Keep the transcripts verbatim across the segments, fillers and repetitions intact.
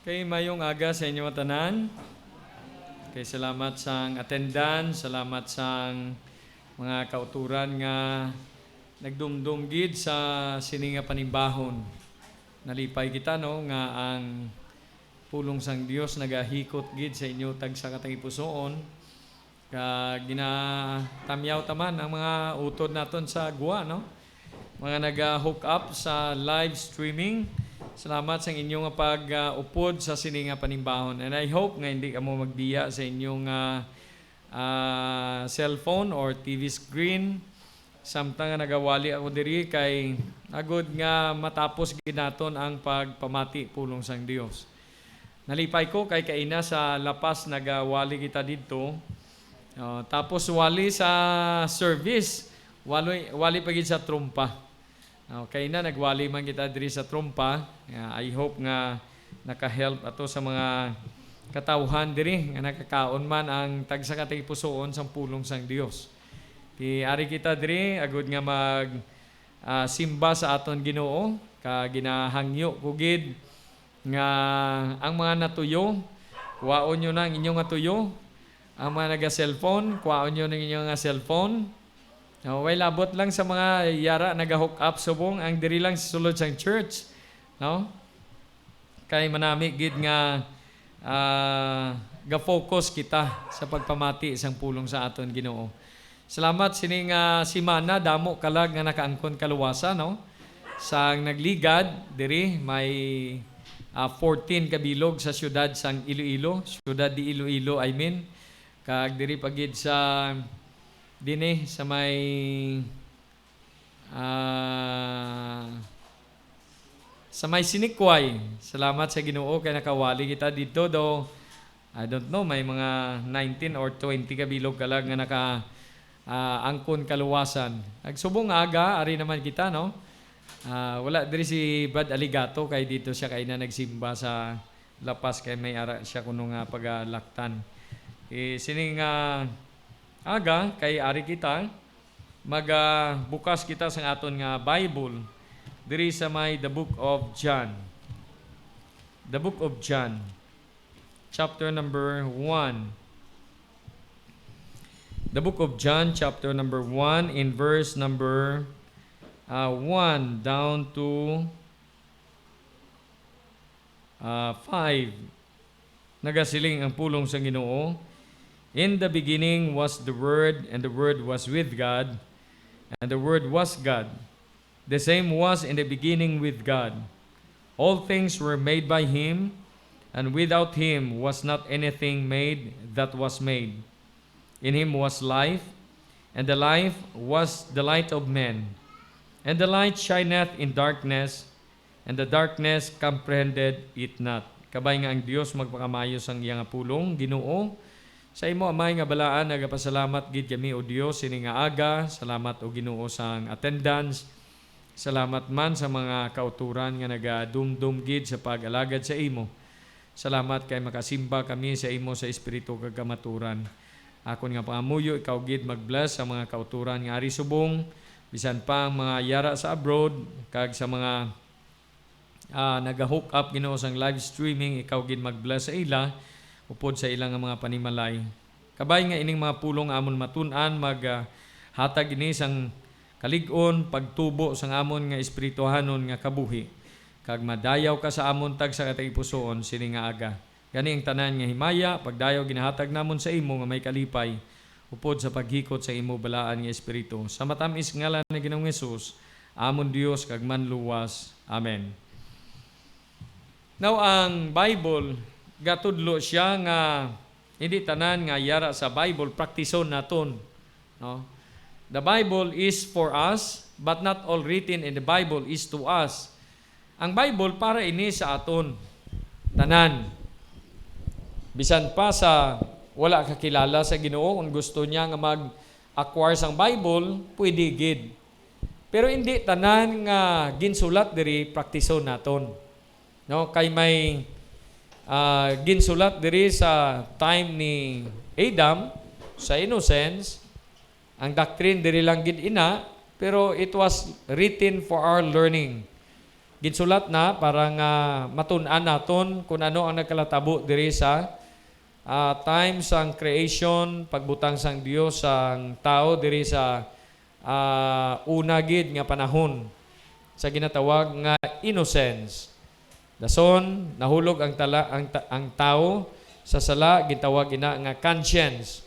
Okay, mayong aga sa inyo tanan. Okay, salamat sang attendance, salamat sang mga kauturan nga nagdumdom gid sa sini nga panimbahon. Nalipay kita, no, nga ang pulong sang Dios nagahikot gid sa inyo tagsa ka tagipusoon. Kag ginatamyaw ta man ang mga utod naton sa gwa, no? Mga naga-hook up sa live streaming. Salamat sa inyo nga pag-upod sa sini nga panimbahon. And I hope nga hindi kamo magbiya sa inyong ah, ah, cellphone or T V screen. Samtang nga nagawali ako diri kay agod nga matapos gid naton ang pagpamati pulong sang Dios. Nalipay ko kay kaina sa La Paz nagawali kita didto. Oh, tapos wali sa service, wali, wali pa gid sa trompa. Okay na, nagwali man kita diri sa trompa. Ah, I hope nga naka-help ato sa mga katawhan diri nga nakakaon man ang tagsa ka tagipusoon sang pulong sang Dios. Ti ari kita diri agud nga mag, ah, simba sa aton Ginoo, ka ginahangyo ko gid nga ang mga natuyo, kuhaon nyo na ang inyo nga tuyo. Ang mga naga-cellphone, kuhaon nyo na ang inyo nga cellphone. No, way labot lang sa mga yara naga-hook up subong ang diri lang sa sulod sang church, no? Kay manami gid nga, ah, ga-focus kita sa pagpamati sang pulong sa aton Ginoo. Salamat sini nga semana, damo kalag nga nakaangkon kaluwasan, no? Sang nagligad diri may, ah, fourteen ka bilog sa siyudad sang Iloilo, siyudad di Iloilo, I mean. Kag diri pa gid sa dini sa may, ah, sa may Sinikway. Salamat sa Ginoo kay nakawali kita didto, do I don't know, may mga nineteen or twenty ka bilog kalag nga naka, ah, angkon kaluwasan. Nagsubong nga aga, ari naman kita, no? Ah, wala diri si Brad Aligato kay dito siya kaina nagsimba sa La Paz kay may ara siya kuno nga pagalaktan. Eh, sining, ah, aga kay ari kita, magabukas kita sa aton nga Bible diri sa may The Book of John. The Book of John, chapter number one. The Book of John, chapter number one, in verse number, uh, one down to, uh, five. Nagasiling ang pulong sa Ginoo, "In the beginning was the Word, and the Word was with God, and the Word was God. The same was in the beginning with God. All things were made by him, and without him was not anything made that was made. In him was life, and the life was the light of men. And the light shineth in darkness, and the darkness comprehended it not." Kabay nga ang Dios magpakamayo sang iya nga pulong. Ginoo, sa imo, Amay, nga balaan, nagapasalamat gid kami, O Dios, sini nga aga. Salamat, O Ginoo, sang attendance. Salamat man sa mga kauturan nga nagadumdom gid sa pag-alagad sa imo. Salamat kay makasimba kami sa imo sa espiritu kag kamaturan. Akon nga pangamuyo, ikaw gid mag-bless sa mga kauturan nga ari subong, bisan pa ang mga yara sa abroad, kag sa mga, ah, naga-hook up, Ginoo, sang live streaming, ikaw gid mag-bless sa ila, upod sa ila nga mga panimalay. Kabay nga ining mga pulong amon matun-an, mag, ah, hatag ini sang kalig-on, pagtubo sang amon nga espirituhanon nga kabuhi, kag madayaw ka sa amon tagsa ka tagipusoon sini nga aga. Gani ang tanan nga himaya, pagdayaw ginahatag namon sa imo nga may kalipay, upod sa paghikot sa imo balaan nga Espiritu. Sa matamis ngalan ni Ginoong Jesus, amon Dios kag Manluwas. Amen. Now, ang Bible, gatudlo siya nga hindi tanan nga yara sa Bible, praktison naton, no? The Bible is for us, but not all written in the Bible is to us. Ang Bible para ini sa aton tanan. Bisan pa sa wala kakilala sa Ginoo, kung gusto niya nga mag-acquire sang Bible, pwede gid. Pero hindi tanan nga ginsulat diri praktison naton. No, kay may, ah, ginsulat diri sa time ni Adam, sa innocence, ang doctrine diri lang gid ina, pero it was written for our learning. ginsulat na para nga matun-an naton kung ano ang nagkalatabo diri sa, ah, time sang creation, pagbutang sang Dios sang tawo diri sa, ah, una gid nga panahon sa ginatawag nga innocence. Dason, nahulog ang tala-, ang ta-, ang tawo sa sala, gintawag ina nga conscience.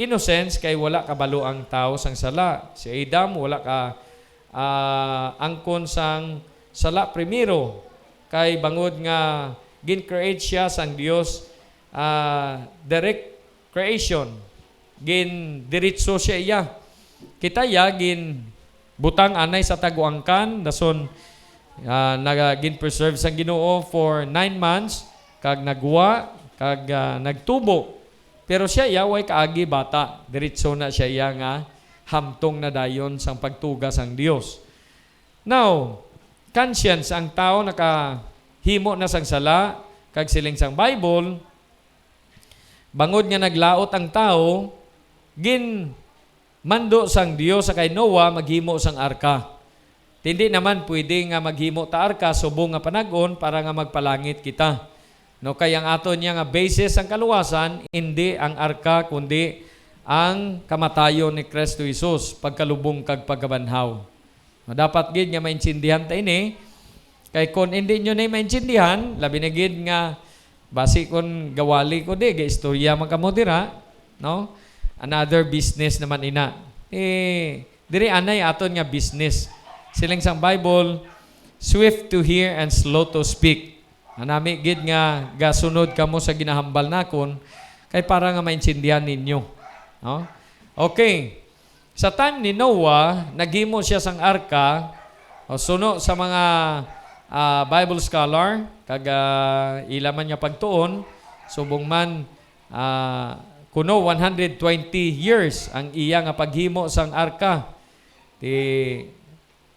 Innocence kay wala kabalo ang tawo sang sala. Si Adam wala ka, ah, angkon sang sala primero, kay bangod nga gin-create siya sang Dios, ah, direct creation, gindiritso siya iya. Kita iya ginbutang anay sa taguangkan, dason, ah, naga-, gin-preserve sang Ginoo for nine months, kag nagwa, kag, ah, nagtubo. Pero siya iya way kaagi bata, diretso na siya iya nga hamtong na dayon sang pagtuga sang Dios. Now, conscience, ang tawo nakahimo na sang sala, kag siling sang Bible, bangod nga naglaot ang tawo, ginmando sang Dios sa kay Noah maghimo sang arka. Hindi naman pwede nga maghimo ta arka subong nga panag-on para nga magpalangit kita. No, kay ang aton niya nga basis sang kaluwasan, hindi ang arka, kundi ang kamatayon ni Cristo Jesus, pagkalubong kag pagkabanhaw. No, dapat gid nga maintindihan ta ini, kay kon hindi nyo ni maintindihan, labi na gid nga basi kon gawali ko di, gaistorya man kamo dira, no? Another business naman ina. Eh, diri anay aton nga business. Siling sang Bible, "Swift to hear and slow to speak." Anami gid nga gasunod kamo sa ginahambal nakon, kay para nga maintindihan ninyo, no? Okay. Sa time ni Noah, naghimo siya sang arka, o suno sa mga, ah, Bible scholar, kag, ah, ila man nga pagtuon, subong man, ah, kuno one hundred twenty years ang iya nga paghimo sang arka. Ti,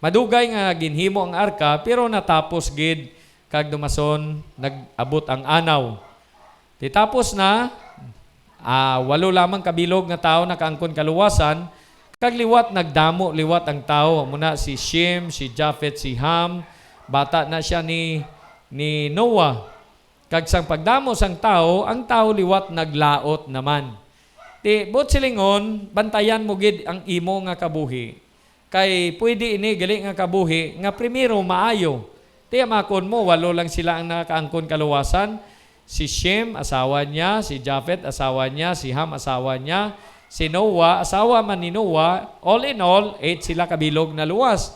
madugay nga ginhimo ang arka, pero natapos gid, kag dumason nag-abot ang anaw. Ti tapos na, ah, walo lamang ka bilog nga tawo nakaangkon kaluwasan, kag liwat nagdamo liwat ang tawo. Amo na si Shem, si Japhet, si Ham, bata na sia ni, ni Noah. Kag sang pagdamo sang tawo, ang tawo liwat naglaot naman. Ti, buot silingon, bantayan mo gid ang imo nga kabuhi. Kay pwede ini gali nga kabuhi nga primero maayo. Ti, amakon mo, walo lang sila ang nakaangkon kaluwasan. Si Shem, asawa niya, si Japhet, asawa niya, si Ham, asawa niya, si Noah, asawa man ni Noah. All in all, eight sila kabilog na luwas.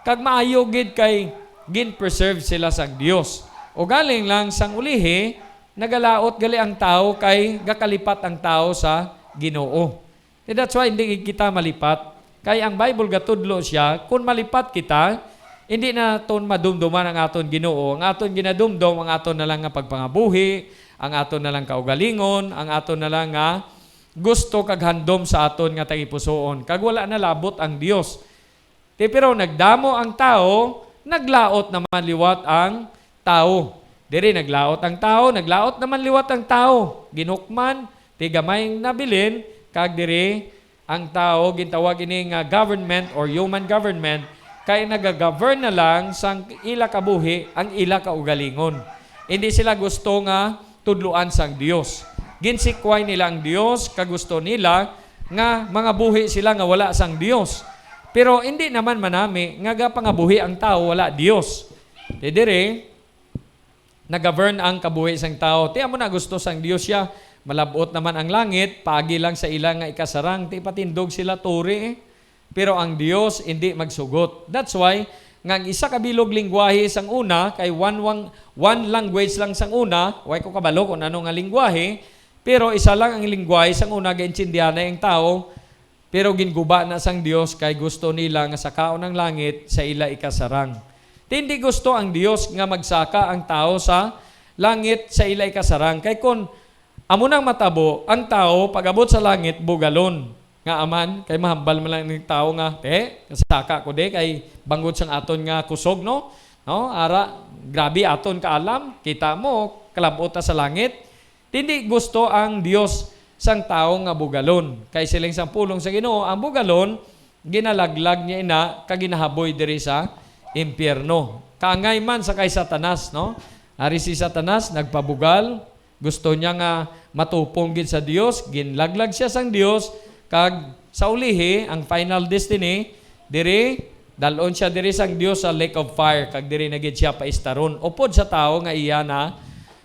Kag maayo gid kay gin-preserve sila sang Dios. Ugaling lang sang ulihi, nagalaot gali ang tawo kay gakalipat ang tawo sa Ginoo. And that's why hindi kita malipat. Kay ang Bible gatudlo siya, kung malipat kita, hindi naton madumduman ang aton Ginoo. Ang aton ginadumdom, ang aton na lang nga pagpangabuhi, ang aton na lang kaugalingon, ang aton na lang nga gusto kag handom sa aton nga tagipusoon. Kag wala na labot ang Dios. Ti pero nagdamo ang tawo, naglaot naman liwat ang tawo. Diri naglaot ang tawo, naglaot naman liwat ang tawo. Ginhukman, ti gamay ang nabilin, kag diri ang tawo gintawag ini nga government or human government, kay nagagovern na lang sang ila kabuhi ang ila kaugalingon. Hindi sila gusto nga tudloan sang Dios. Ginsikway nila ang Dios, kag gusto nila nga mangabuhi sila nga wala sang Dios. Pero hindi naman manami nga gapangabuhi ang tawo wala Dios. Ti diri, nag-govern ang kabuhi sang tawo. Ti amo na gusto sang Dios siya, malab-ot naman ang langit, paagi lang sa ila nga ikasarang, ti patindog sila turi, eh. Pero ang Dios indi magsugot. That's why, nga ang isa ka bilog lingwahe sang una, kay one, one, one language lang sang una, way ko kabalo kung ano nga lingwahe, pero isa lang ang lingwahe sang una, gaintindihan na ang tawo, pero ginguba na sang Dios kay gusto nila nga sakaon ang langit sa ila ikasarang. Ti indi gusto ang Dios nga magsaka ang tawo sa langit sa ila ikasarang. Kay kun amo nang matabo, ang tawo pag-abot sa langit bugalon. Nga aman, kay mahambal man lang ning tawo nga, "Te, kasaka ko di, kay bangod sang aton nga kusog, no? No? Ara, grabe aton kaalam, kita mo, kalab-ot ta sa langit." Tindi gusto ang Dios sang tawo nga bugalon. Kay siling sang pulong sa Ginoo, ang bugalon, ginalaglag niya ina, kag ginahaboy diri sa impyerno. Kaangay man sa kay Satanas, no? Ari si Satanas, nagpabugal, gusto niya nga matupong gid sa Dios, ginlaglag siya sang Dios, kag sa ulihi, ang final destiny, diri, dalon siya diri sang Dios sa lake of fire, kag diri na gid siya paistaron. Upod sa tawo nga iya na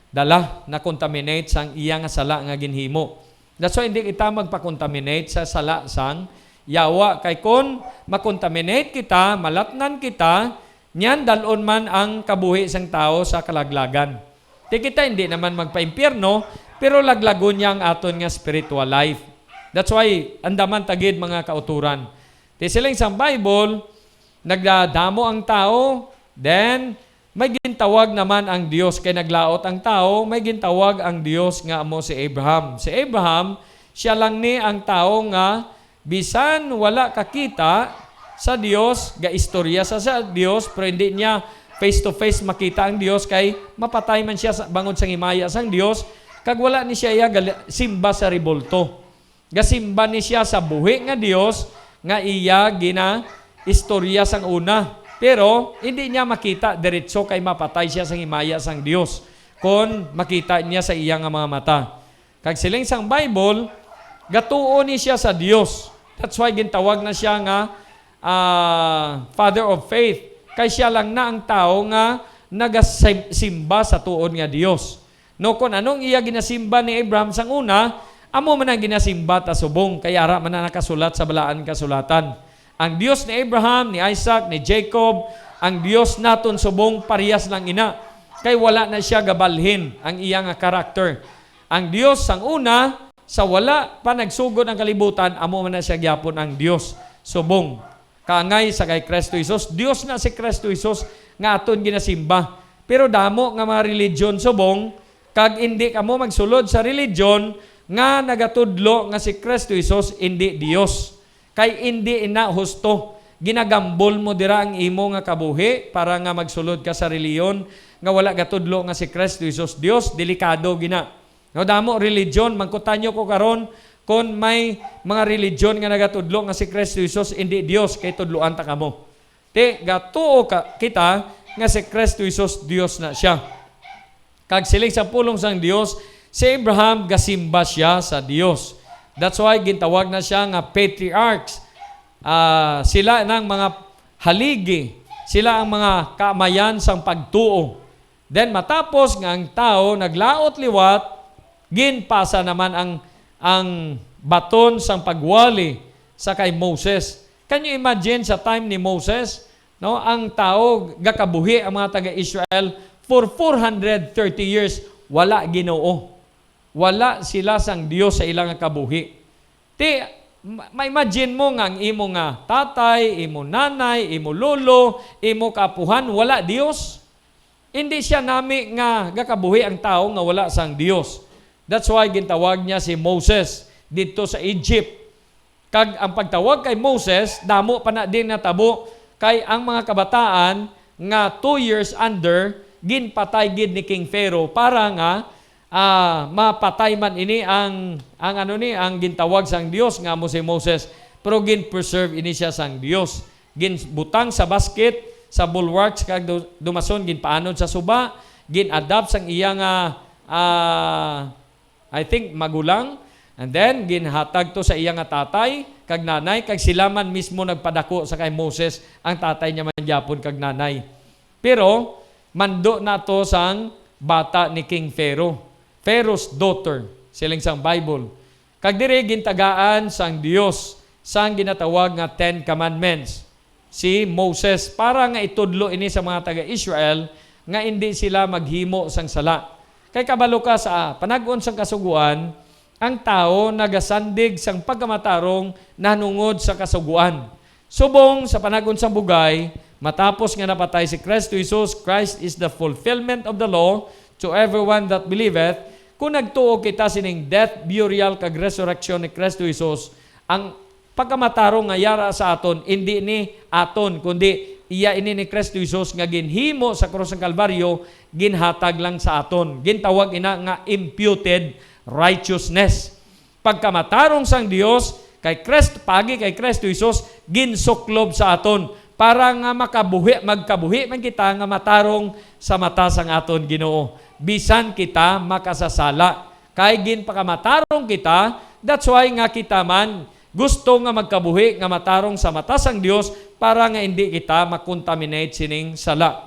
dala, na-contaminate sang iya nga sala nga ginhimo. That's why hindi kita magpa-contaminate sa sala sang yawa. Kay kon ma-contaminate kita, malatnan kita, niyan dalon man ang kabuhi sang tawo sa kalaglagan. Di kita hindi naman magpa-impyerno, pero laglagon niya ang aton nga spiritual life. That's why, andaman ta gid, mga kauturan. Ti siling sang Bible, nagdadamo ang tawo, then may gintawag naman ang Dios. Kay naglaot ang tawo, may gintawag ang Dios nga amo si Abraham. Si Abraham, siya lang ni ang tawo nga bisan wala kakita sa Dios, gaistorya sa, sa Dios, pero hindi niya face to face makita ang Dios, kay mapatay man siya sa, bangod sang himaya sang Dios, kag wala ni siya iya gali-, simba sa rebulto. Gasimba ni siya sa buhi nga Dios nga iya ginaistorya sang una. Pero hindi niya makita diretso kay mapatay siya sang himaya sang Dios kon makita niya sa iya nga mga mata. Kag siling sang Bible, gatuo ni siya sa Dios. That's why gintawag na siya nga, ah, father of faith. Kay siya lang na ang tawo nga nagasimba sa tuod nga Dios. No, kon anong iya ginasimba ni Abraham sang una, amo man ang ginasimba ta subong, kay ara man na nakasulat sa Balaan Kasulatan. Ang Dios ni Abraham, ni Isaac, ni Jacob, ang Dios naton subong parehas lang ina, kay wala na siya gabalhin ang iya nga karakter. Ang Dios sang una, sa wala pa nagsugod ang kalibutan, amo man na siya gyapon ang Dios subong. Kaangay sa kay Cristo Jesus, Dios na si Cristo Jesus nga aton ginasimba. Pero damo nga mga religion subong, kag indi kamo magsulod sa religion nga nagatudlo nga si Cristo Jesus indi Dios. Kay indi ina husto. Ginagambol mo dira ang imo nga kabuhi para nga magsulod ka sa reliyon nga wala gatudlo nga si Cristo Jesus Dios. Delikado gina. No, damo religion, mangkutanyo ko karon kon may mga religion nga nagatudlo nga si Cristo Jesus indi Dios, kay tudloan ta kamo. Ti, gatuo ka, kita nga si Cristo Jesus Dios na siya. Kag siling sa pulong sang Dios, si Abraham gasimba siya sa Dios. That's why gintawag na siya nga patriarchs. Ah, sila nang mga haligi, sila ang mga kaamayan sang pagtuo. Then matapos nga ang tawo naglaot liwat, ginpasa naman ang, ang baton sang pagwali sa kay Moses. Can you imagine sa time ni Moses, no, ang tawo gakabuhi ang mga taga-Israel for four hundred thirty years, wala Ginoo. Wala sila sang Dios sa ila nga kabuhi. Ti, ma-, ma-imagine mo nga ang imo nga tatay, imo nanay, imo lolo, imo kaapuhan, wala Dios. Hindi siya nami nga gakabuhi ang tawo nga wala sang Dios. That's why gintawag niya si Moses didto sa Egypt. Kag ang pagtawag kay Moses, damo pa na din natabo, kay ang mga kabataan nga two years under, ginpatay gid ni King Pharaoh para nga, ah, mapatay man ini ang, ang ano ni, ang gintawag sang Dios nga amo si Moses, pero gin-preserve ini siya sang Dios. Ginbutang sa basket, sa bulwarks, kag du-, dumason ginpaanod sa suba, gin-adapt sang iya nga, ah, I think, magulang. And then, ginhatag to sa iya nga tatay kag nanay, kag sila man mismo nagpadako sa kay Moses, ang tatay niya man gyapon kag nanay. Pero, mando na to sang bata ni King Pharaoh, Pharaoh's daughter, siling sang Bible. Kag diri gintagaan sang Dios sang ginatawag nga Ten Commandments si Moses para nga itudlo ini sa mga taga-Israel nga indi sila maghimo sang sala. Kay kabalo ka, sa panag-on sang Kasugoan, ang tawo nagasandig sang pagkamatarong nahanungod sa Kasugoan. Subong sa panag-on sang bugay, matapos nga napatay si Cristo Jesus, Christ is the fulfillment of the law to everyone that believeth. Kung nagtuo kita sining death, burial, kag resurrection ni Cristo Jesus, ang pagkamatarong nga yara sa aton, indi ni aton, kundi iya ini ni Cristo Jesus nga ginhimo sa krus sang Kalbaryo, ginhatag lang sa aton. Gintawag ina nga imputed righteousness. Pagkamatarong sang Dios kay Cristo, paagi kay Cristo Jesus, ginsuklob sa aton. para nga makabuhi, magkabuhi man kita nga matarong sa mata sang aton Ginoo, bisan kita makasasala. Kay ginpakamatarong kita, that's why nga kita man gusto nga magkabuhi nga matarong sa mata sang Dios, para nga indi kita makontaminate sining sala.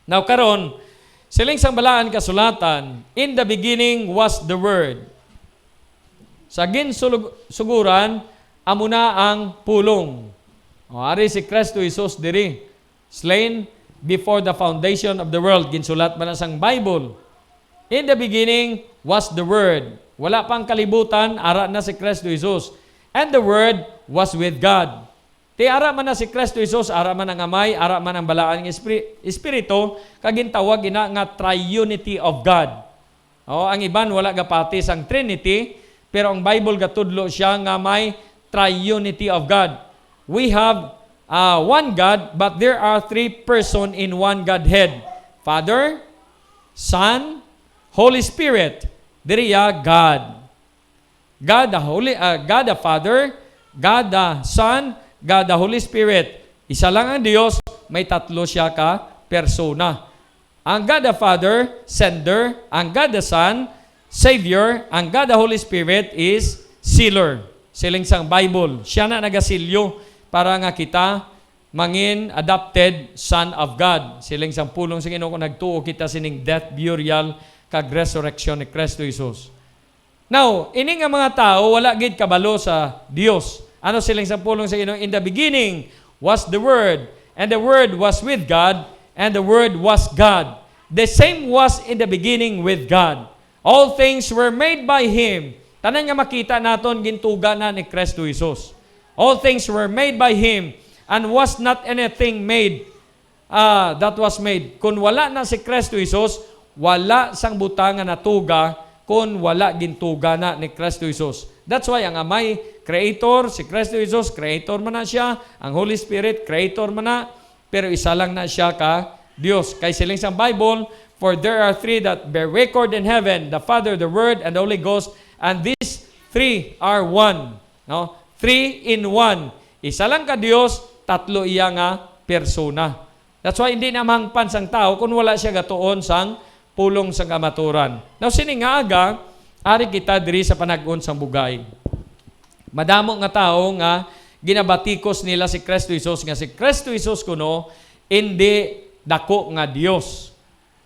Now karon, siling sang Balaan Kasulatan, "In the beginning was the Word." Sa ginsulug-, suguran, amo na ang pulong. O, ari si Kristo Jesus diri, "Slain before the foundation of the world." Ginsulat man na sang Bible, "In the beginning was the Word." Wala pa ang kalibutan, ara na si Kristo Jesus. "And the Word was with God." Ti ara man na si Kristo Jesus, ara man ang Amay, ara man ang Balaan nga Espri-, Espiritu, kag gintawag ina nga triunity of God. O, ang iban wala gapati sang Trinity, pero ang Bible gatudlo siya nga may triunity of God. We have, ah, one God, but there are three person in one Godhead. Father, Son, Holy Spirit. Diri ya, God. God the Holy, ah, God the Father, God the Son, God the Holy Spirit. Isa lang ang Dios, may tatlo siya ka persona. Ang God the Father, sender. Ang God the Son, Savior. Ang God the Holy Spirit is sealer. Siling sang Bible, siya na nagasilyo para nga kita mangin adopted son of God. Siling sang pulong sa Ginoo, kung nagtuo kita sining death, burial, kag resurrection ni Kristo Jesus. Now, ini nga mga tawo wala gid kabalo sa Dios. Ano siling sang pulong sa Ginoo? "In the beginning was the Word, and the Word was with God, and the Word was God. The same was in the beginning with God. All things were made by Him." Tanan nga makita naton, gintuga na ni Kristo Jesus. "All things were made by Him, and was not anything made ah, that was made." Kun wala na si Kristo Jesus, wala sang butang nga natuga kun wala gintuga na ni Kristo Jesus. That's why ang Amay, creator, si Kristo Jesus, creator man na siya, ang Holy Spirit, creator man na, pero isa lang na siya ka Dios. Kay siling sang Bible, "For there are three that bear record in heaven, the Father, the Word, and the Holy Ghost, and these three are one." No? Three in one. Isa lang ka Dios, tatlo iya nga persona. That's why hindi na mahangpan sang tawo kung wala siya gatuon sang pulong sang kamaturan. Now, sini nga aga, ari kita diri sa panag-on sang bugay. Madamo nga tawo nga ginabatikos nila si Kristo Jesus, nga si Kristo Jesus kuno indi dako nga Dios.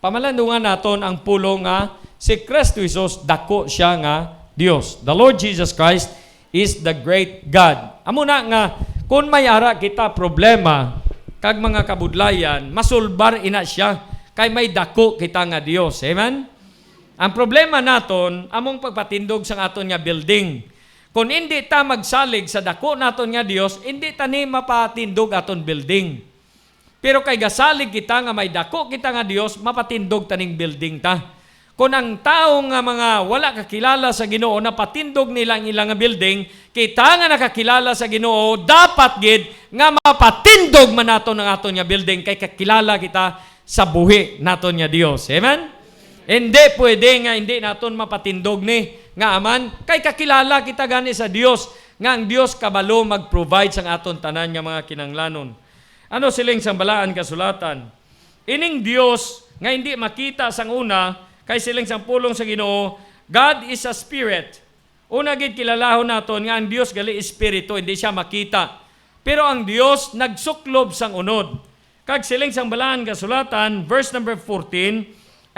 Pamalandungan naton ang pulong nga si Kristo Jesus, dako siya nga Dios. The Lord Jesus Christ is the great God. Amo na nga, kung may ara kita problema kag mga kabudlayan, masulbar ina siya, kay may dako kita nga Dios. Amen? Ang problema naton, among pagpatindog sang aton nga building. Kung indi ta magsalig sa dako naton nga Dios, indi ta ni mapatindog aton building. Pero kay gasalig kita nga may dako kita nga Dios, mapatindog ta ning building ta. Kon ang tawo nga mga wala kakilala sa Ginoo, napatindog nila ang ila nga building, kita nga nakakilala sa Ginoo, dapat gid nga mapatindog man naton ang aton nga building, kay kakilala kita sa buhi naton nga Dios. Amen? Hindi pwede nga hindi naton mapatindog ni nga aman, kay kakilala kita gani sa Dios, nga ang Dios kabalo mag-provide sang aton tanan nga mga kinahanglanon. Ano siling sang Balaan Kasulatan? Ining Dios nga hindi makita sang una, kay siling sang pulong sa Ginoo, "God is a spirit." Una gid, kilalahon naton nga ang Dios gali espiritu, hindi siya makita. Pero ang Dios nagsuklob sang unod. Kag siling sang Balaan Kasulatan, verse number fourteen,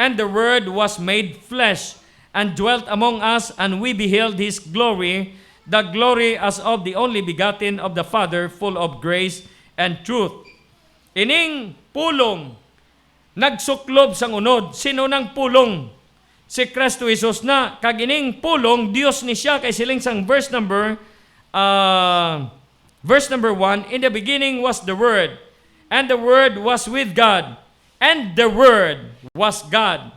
"And the Word was made flesh, and dwelt among us, and we beheld His glory, the glory as of the only begotten of the Father, full of grace and truth." Ining pulong nagsuklob sang unod. Sino nang pulong? Si Kristo Jesus na. Kag ining pulong, Dios ni siya, kay siling sang verse number, ah, verse number one, "In the beginning was the Word, and the Word was with God, and the Word was God."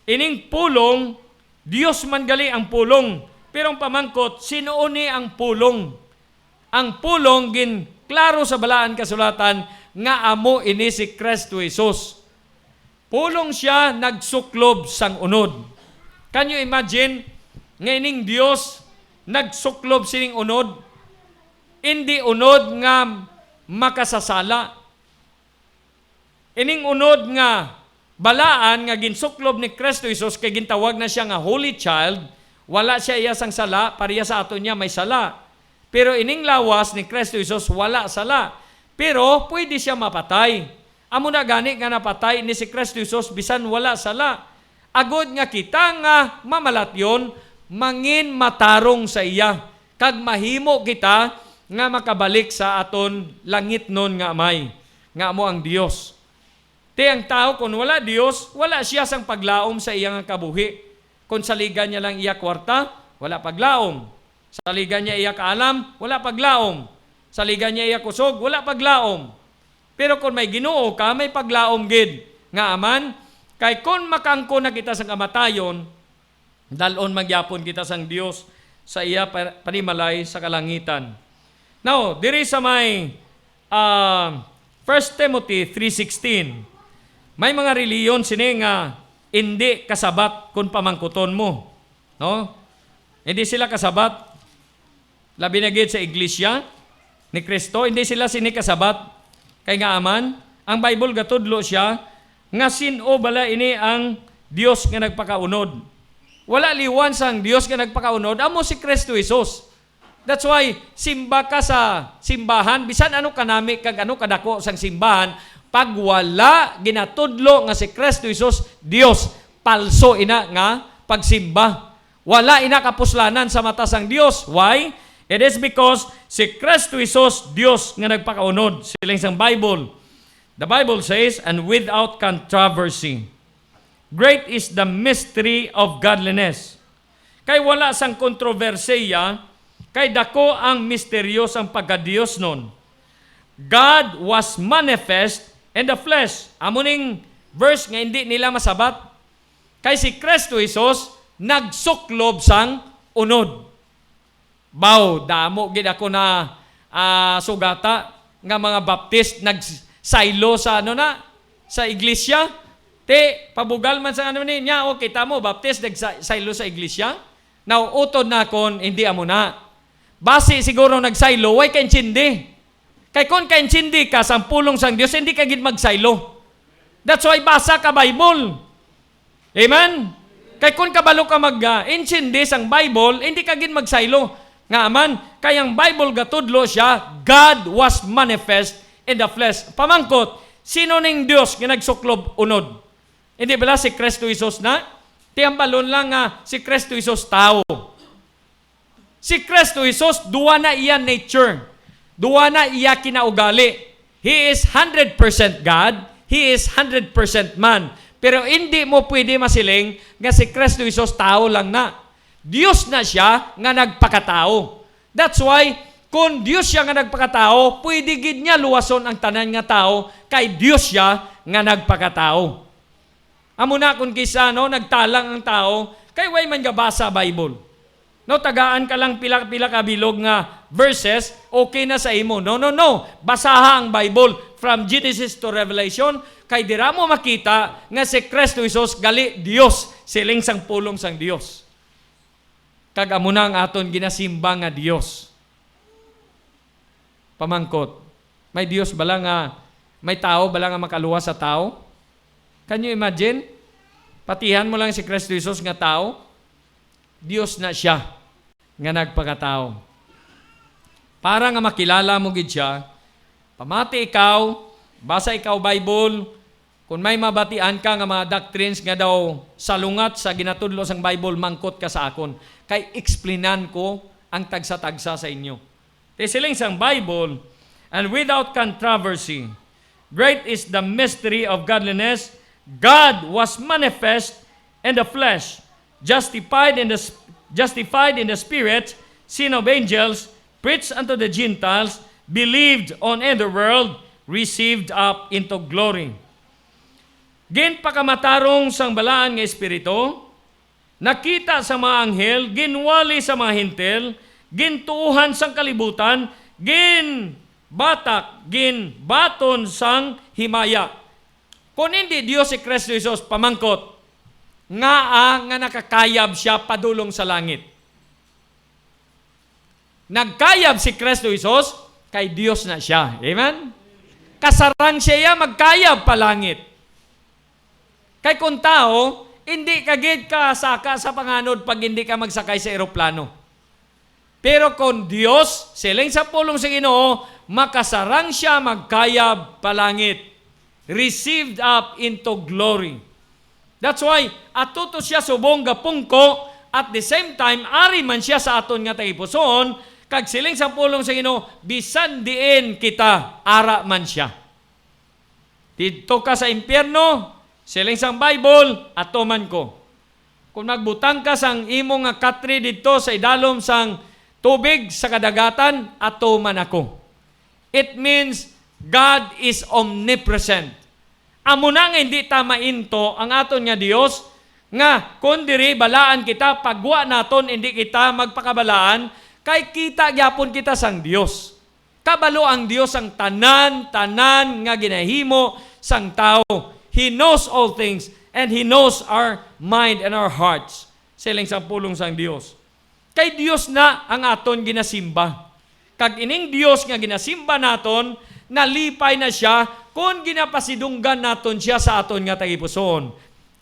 Ining pulong, Dios man gali ang pulong. Pero ang pamangkot, sino ni ang pulong? Ang pulong ginklaro sa Balaan Kasulatan nga amo ini si Kristo Jesus. Pulong siya nagsuklob sang unod. Can you imagine nga ining Dios nagsuklob sining unod? Indi unod nga makasasala. Ining unod nga balaan nga ginsuklob ni Cristo Jesus, kay gintawag na siya nga holy child, wala siya iya sang sala, pareha sa aton niya may sala. Pero ining lawas ni Cristo Jesus wala sala, pero pwede siya mapatay. Amo na gani nga napatay ni si Cristo Jesus bisan wala sala, agod nga kita nga mamalatyon mangin matarong sa iya, kag mahimo kita nga makabalik sa aton langitnon nga Amay, nga amo ang Dios. Ti ang tawo, kon wala Dios, wala siya sang paglaom sa iya nga kabuhi. Kon saligan niya lang iya kwarta, wala paglaom. Saligan niya iya kaalam, wala paglaom. Saligan niya iya kusog, wala paglaom. Pero kon may Ginoo ka, may paglaom gid. Nga aman, kay kon makaangkon na kita sang kamatayon, dal-on man gyapon kita sang Dios sa iya pa-, panimalay sa kalangitan. Now, diri sa may, ah, First Timothy three sixteen, may mga reliyon sini nga indi kasabat kon pamangkuton mo, no? Hindi sila kasabat. Labi na gid sa iglesia ni Cristo, hindi sila sini kasabat. Kay nga aman, ang Bible gatudlo siya nga sin-o bala ini ang Dios nga nagpakaunod. Wala liwan sang Dios nga nagpakaunod, amo si Cristo Jesus. That's why, simba ka sa simbahan, bisan ano kanami kag ano kadako sang simbahan, pag wala ginatudlo nga si Cristo Jesus Dios, palso ina nga pagsimba. Wala ina kapuslanan sa mata sang Dios. Why? It is because si Cristo Jesus Dios nga nagpakaunod. Siling sang Bible, the Bible says, "And without controversy, great is the mystery of godliness." Kay wala sang kontrobersiya, kay dako ang misteryo sang pagkadiosnon. "God was manifest in the flesh." Amo ning verse nga hindi nila masabat. Kay si Cristo Jesus nagsuklob sang unod. Baw, damo gid ako na, ah, sugata nga mga Baptist nagsaylo sa, ano na, sa iglesia. Ti, pabugal man sa, ano ni, nya, o, kita mo, Baptist nagsaylo sa iglesia. Now, utod na kon hindi amo na. Basi siguro nagsaylo, way kaintindi. Kay kon kaintindi ka sang pulong sang Dios, hindi ka gid magsaylo. That's why basa ka Bible. Amen? Kay kon kabalo ka mag, ah, intindi sang Bible, hindi ka gid magsaylo. Nga aman, kay ang Bible gatudlo siya, "God was manifest in the flesh." Pamangkot, sino ning Dios nga nagsuklob unod? Hindi bala si Cristo Jesus na? Ti ang balon lang nga si Cristo Jesus tawo. Si Cristo Jesus, duwa na iya nature. Duwa na iya kinaugali. He is hundred percent God, he is hundred percent man. Pero hindi mo pwede masiling nga si Cristo Jesus tawo lang na. Dios na siya nga nagpakatawo. That's why, kung Dios siya nga nagpakatawo, pwede gid niya luwason ang tanan nga tawo, kay Dios siya nga nagpakatawo. Amo na kung kisa, no, nagtalang ang tawo, kay way man gabasa Bible. No, tagaan ka lang pila-pila ka bilog nga verses, okay na sa imo. No, no, no. Basaha ang Bible from Genesis to Revelation, kay dira mo makita nga si Cristo Jesus gali Dios, siling sang pulong sang Dios. Kag amo na ang aton ginasimba nga Dios. Pamangkot, may Dios bala nga, may tawo bala nga makaluwas sa tawo? Can you imagine? Patihan mo lang si Cristo Jesus nga tawo. Dios na siya nga nagpakatawo. Para nga makilala mo gid siya, pamati ikaw, basa ikaw Bible, kung may mabatian ka nga mga doctrines nga daw salungat sa ginatudlo sang Bible, mangkot ka sa akon, kay explainan ko ang tagsa-tagsa sa inyo. Ti siling sang Bible, "And without controversy, great is the mystery of godliness. God was manifest in the flesh, justified in the s-, justified in the spirit, seen of angels, preached unto the Gentiles, believed on in the world, received up into glory." Ginpakamatarong sang balaan nga espiritu, nakita sa mga anghel, ginwali sa mga Hentil, gintuohan sang kalibutan, ginbatak, ginbaton sang himaya. Kon indi Dios si Cristo Jesus, pamangkot, ngaa nga nakakayab siya padulong sa langit? Nagkayab si Cristo Jesus, Kay Dios na siya. Amen? Kasarang siya iya magkayab pa langit. Kay kung tao, hindi ka gid kasaka sa panganod pag hindi ka magsakay sa eroplano. Pero kung Dios, siling sa pulong sa Ginoo, makasarang siya magkayab pa langit, received up into glory. That's why, ato to siya subong gapungko, at the same time, ari man siya sa aton nga tagipusoon, kag siling sa pulong sa Ginoo, bisan diin kita, ara man siya. Didto ka sa impyerno, siling sang Bible, ato man ko. Kung magbutang ka sang imo nga katre didto sa idalom sang tubig sa kadagatan, ato man ako. It means God is omnipresent. Amo na nga hindi ta mainto ang aton nga Dios, nga kon diri balaan kita, pagwa naton hindi kita magpakabalaan, kay kita gyapon kita sang Dios. Kabalo ang Dios sang tanan, tanan nga ginahimo sang tawo. He knows all things, and He knows our mind and our hearts. Siling sang pulong sang Dios. Kay Dios na ang aton ginasimba. Kag ining Dios nga ginasimba naton, nalipay na siya kon ginapasidunggan naton siya sa aton nga tagipusoon.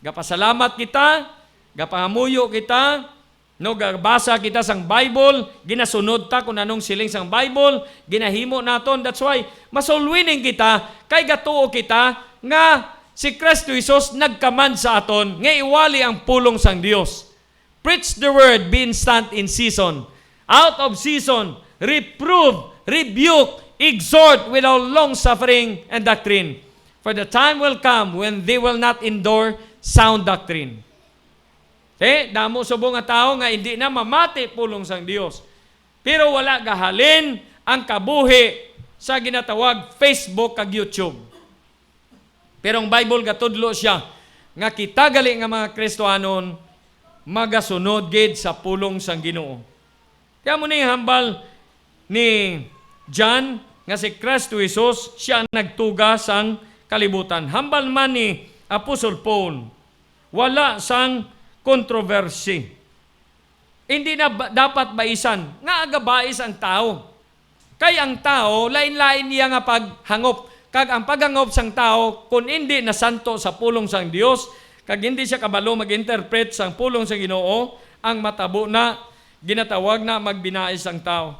Gapasalamat kita, gapangamuyo kita, no, gabasa kita sang Bible, ginasunod ta kung anong siling sang Bible, ginahimo naton. That's why, mas all-winning kita, kay gatuo kita nga si Kristo Jesus nagkamand sa aton nga iwali ang pulong sang Dios. Preach the word, be instant in season, out of season, reprove, rebuke, exhort with all long suffering and doctrine. For the time will come when they will not endure sound doctrine. Eh, damo subong nga tawo nga hindi na mamati pulong sang Dios. Pero wala gahalin ang kabuhi sa ginatawag Facebook kag YouTube. Pero ang Bible gatudlo siya nga kita gali nga mga Kristiyanon magasunod gid sa pulong sang Ginoo. Kaya mo ni hambal ni John nga si Kristo Jesus, siya ang nagtuga sang kalibutan. Hambal man ni Apostle Paul, wala sang kontrobersi. Hindi na ba, dapat baisan nga agabais ang tawo. Kay ang tawo, lain-lain niya nga paghangop. Kag ang paghangop sang tawo, kun indi nasanto sa pulong sang Dios, kag hindi siya kabalo mag-interpret sang pulong sang Ginoo, ang matabo na, ginatawag na magbinais ang tawo.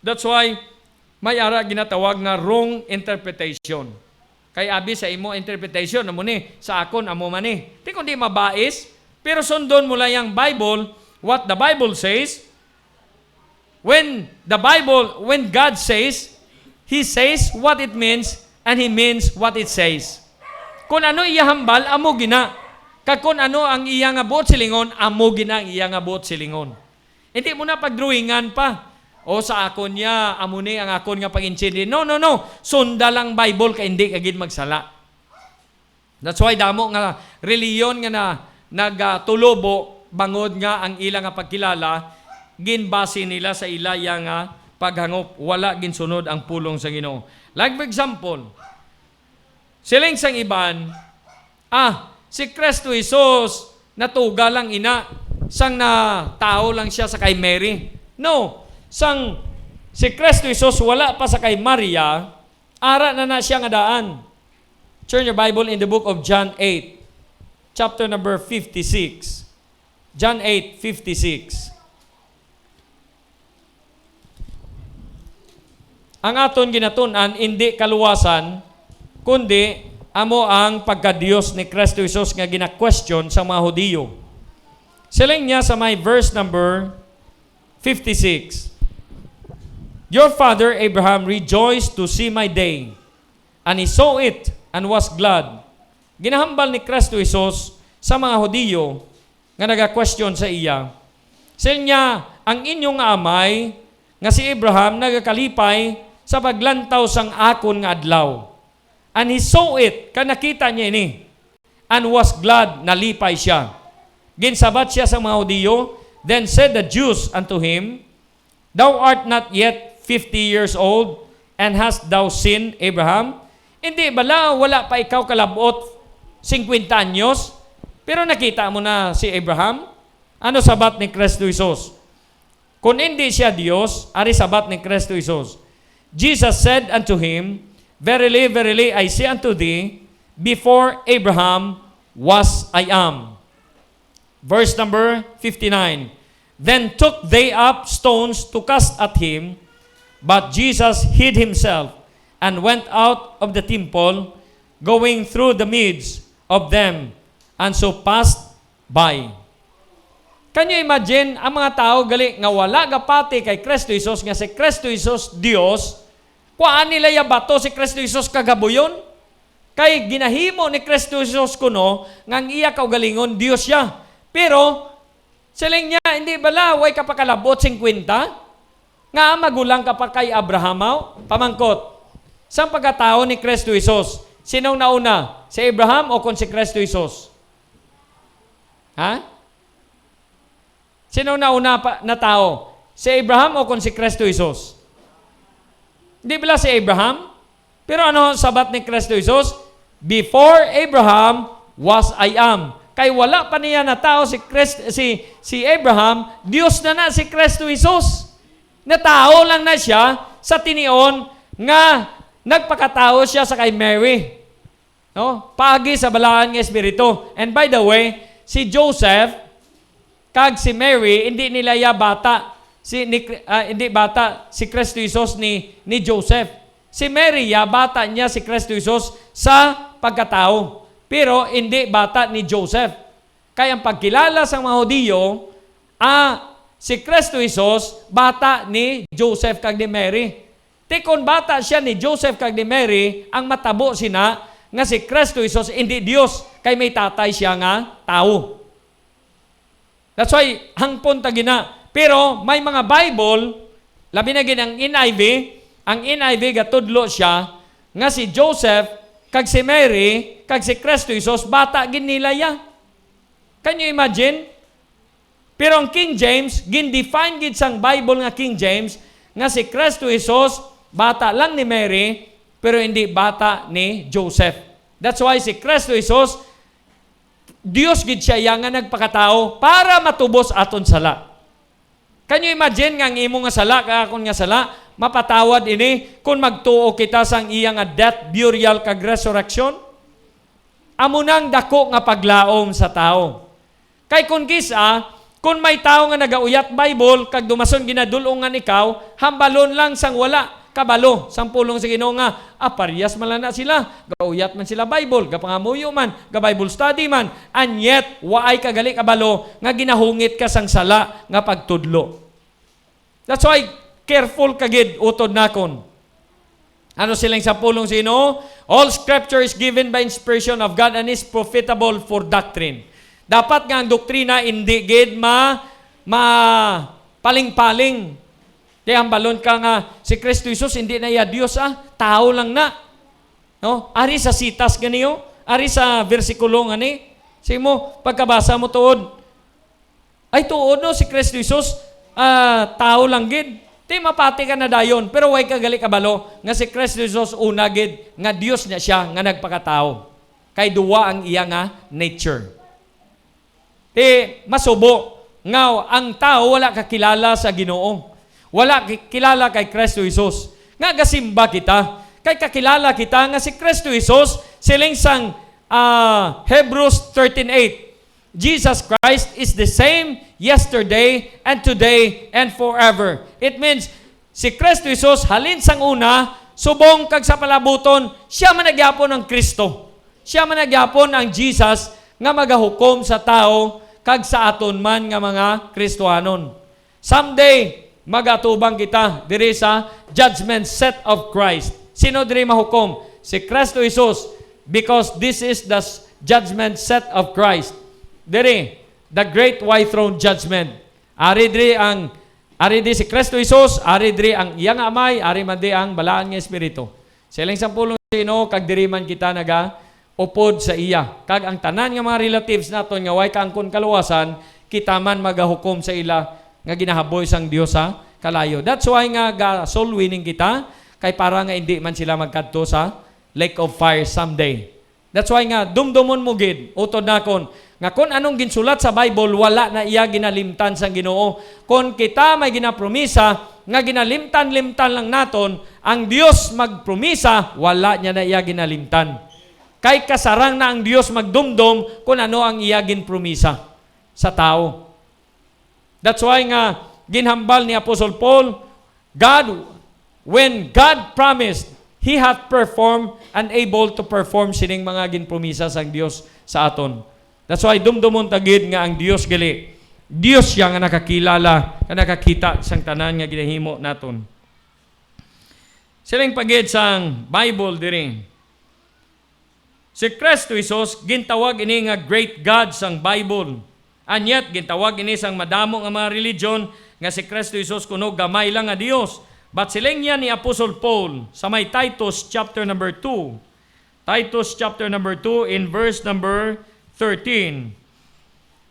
That's why, may ara ginatawag nga wrong interpretation. Kay abi sa imo interpretation, amo ni, sa akon, amo man ni. Di kundi mabais, pero sundon mo lang ang Bible, what the Bible says. When the Bible, when God says, He says what it means, and He means what it says. Kung ano iya hambal, amo gina. Kag kung ano ang iya nga buot silingon, amo gina ang iya nga buot silingon. Hindi mo na pagdrawingan pa. O, sa akon niya, amo ni ang akon nga pag-intindi. No, no, no. Sunda lang Bible kay hindi ka gid magsala. That's why damo nga reliyon nga na, nagatulobo bangod nga ang ila nga pagkilala ginbase nila sa ila ya nga paghangop, wala ginsunod ang pulong sa Ginoo. Like for example, siling sang iban, ah, si Kristo Jesus natuga lang ina sang na tawo lang siya sa kay Mary. No, sang si Kristo Jesus wala pa sa kay Maria, ara na na siya nga daan. Turn your Bible in the book of John eight, chapter number fifty-six. John eight fifty-six. Ang aton ginatun-an indi kaluwasan, kundi amo ang pagka-Dios ni Kristo Jesus nga gina-question sa mga Hudiyo. Siling niya sa may verse number fifty-six, "Your father Abraham rejoiced to see my day, and he saw it and was glad." Ginahambal ni Kristo Jesus sa mga Hudiyo nga naga-question sa iya. Siling niya, "Ang inyo nga amay nga si Abraham nagakalipay sa paglantaw sang akon nga adlaw. And he saw it," kag nakita niya ini, "and was glad," nalipay siya. Ginsabat siya sa mga Hudiyo. Then said the Jews unto him, "Thou art not yet fifty years old, and hast thou seen Abraham?" Hindi bala wala pa ikaw kalabot singkwenta anyos, pero nakita mo na si Abraham? Ano sabat ni Kristo Jesus? Kung hindi siya Dios, ari sabat ni Kristo Jesus, Jesus said unto him, "Verily, verily, I say unto thee, before Abraham was I am." Verse number fifty-nine. Then took they up stones to cast at him, but Jesus hid himself and went out of the temple, going through the midst of them, and so passed by. Can you imagine ang mga tawo gali nga wala gapati kay Kristo Jesus, nga si Kristo Jesus Dios, kuhaan nila ya bato si Kristo Jesus kag habuyon? Kay ginahimo ni Kristo Jesus kuno nga ang iya kaugalingon Dios siya. Pero siling niya, "Hindi bala, way ka pa kalabot singkwenta? Nga magulang ka pa kay Abraham, aw?" Pamangkot, sang pagkatawo ni Kristo Jesus, sinong nauna, si Abraham o kon si Kristo Jesus? Ha? Sino nauna pa na tawo? Si Abraham o kon si Kristo Jesus? Di bala si Abraham? Pero ano ang sabat ni Kristo Jesus? "Before Abraham was I am." Kay wala pa niya natawo si Christ, si, si Abraham, Dios na na si Kristo Jesus. Natawo lang na siya sa tinion nga nagpakatawo siya sa kay Mary. No? Paagi sa balaan nga espiritu. And by the way, si Joseph kag si Mary, hindi nila ya bata si ni, ah, hindi bata si Kristo Jesus ni, ni Joseph. Si Mary ya bata niya si Kristo Jesus sa pagkatawo, pero hindi bata ni Joseph. Kay ang pagkilala sang mga Hudiyo, ah, si Kristo Jesus bata ni Joseph kag ni Mary. Ti kon bata sia ni Joseph kag ni Mary, ang matabo sina nga si Kristo Jesus indi Dios, kay may tatay sia nga tawo. That's why hangpon ta gina. Pero may mga Bible, labi na gid ang N I V, ang N I V gatudlo sia nga si Joseph kag si Mary kag si Kristo Jesus bata gid nila ya. Can you imagine? Pero ang King James, gin-define gid sang Bible nga King James nga si Kristo Jesus bata lang ni Mary, pero hindi bata ni Joseph. That's why si Kristo Jesus, Dios gid siya iya nga nagpakatawo para matubos aton sala. Can you imagine nga ang imo nga sala kag akon nga sala mapatawad ini kon magtuo kita sang iya nga death, burial, kag resurrection? Amo nang dako nga paglaom sa tawo. Kay kon kis-a, kon may tawo nga nagauyat Bible kag dumason ginadul-ongan ikaw, hambalon lang sang wala kabalo sang pulong sa Ginoo nga, "Ah, parehas man lang na sila. Gauyat man sila Bible, gapangamuyo man, ga-Bible study man, and yet waay ka gali kabalo nga ginahungit ka sang sala nga pagtudlo." That's why careful ka gid, utod nakon. Ano siling sa pulong sa Ginoo? "All scripture is given by inspiration of God and is profitable for doctrine." Dapat nga ang doktrina indi gid ma, ma paling-paling. Kay hambalon ka nga si Kristo Jesus indi na iya Dios, ah, tawo lang na. No? Ari sa sitas ganiyo, ari sa bersikulo ngani, sa imo pagkabasa mo tuod. Ay, tuod, no, si Kristo Jesus, ah, tawo lang gid. Ti mapati ka na dayon, pero way ka gali kabalo nga si Kristo Jesus una gid nga Dios niya siya nga nagpakatawo. Kay duwa ang iya nga nature. Ti masubo nga ang tawo wala kakilala sa Ginoo. Wala ki-, kilala kay Kristo Jesus. Nga gasimba kita, kay kakilala kita nga si Kristo Jesus, siling sang, ah, Hebrews thirteen eight, "Jesus Christ is the same yesterday and today and forever." It means, si Kristo Jesus halin sang una, subong kag sa palabuton, siya man na gyapon ang Kristo. Siya man na gyapon ang Jesus nga magahukom sa tawo kag sa aton man nga mga Kristiyanon. Someday, magatubang kita diri sa judgment seat of Christ. Sino diri mahukom? Si Kristo Jesus, because this is the s-, judgment seat of Christ. Diri, the great white throne judgment. Ari diri ang, ari diri si Kristo Jesus, ari diri ang iya nga Amay, ari man di ang Balaan nga Espiritu. Siling sang pulong sa Ginoo, kag diri man kita naga upod sa iya. Kag ang tanan nga mga relatives naton nga way kaangkon kaluwasan, kita man magahukom sa ila nga ginahaboy sang Dios sa kalayo. That's why nga ga soul winning kita, kay para nga indi man sila magkadto sa lake of fire someday. That's why nga dumdumon mo gid, utod nakon, nga kon anong ginsulat sa Bible, wala na iya ginalimtan sang Ginoo. Kon kita may ginapromisa, nga ginalimtan-limtan lang naton, ang Dios magpromisa, wala niya na iya ginalimtan. Kay kasarang na ang Dios magdumdom kung ano ang iya ginpromisa sa tawo. That's why nga ginhambal ni Apostle Paul, God, when God promised, He hath performed and able to perform sining mga ginpromisa sang Dios sa aton. That's why dumdumon ta gid nga ang Dios gali, Dios siya nga nakakilala, nga nakakita sang tanan nga ginahimo naton. Siling pa gid sang Bible diri, si Cristo Jesus, gintawag ini nga great God sang Bible. And yet, gintawag ini sang madamo nga mga religion nga si Cristo Jesus kuno gamay lang nga Dios. But siling niya ni Apostle Paul sa may Titus chapter number two. Titus chapter number two in verse number thirteen.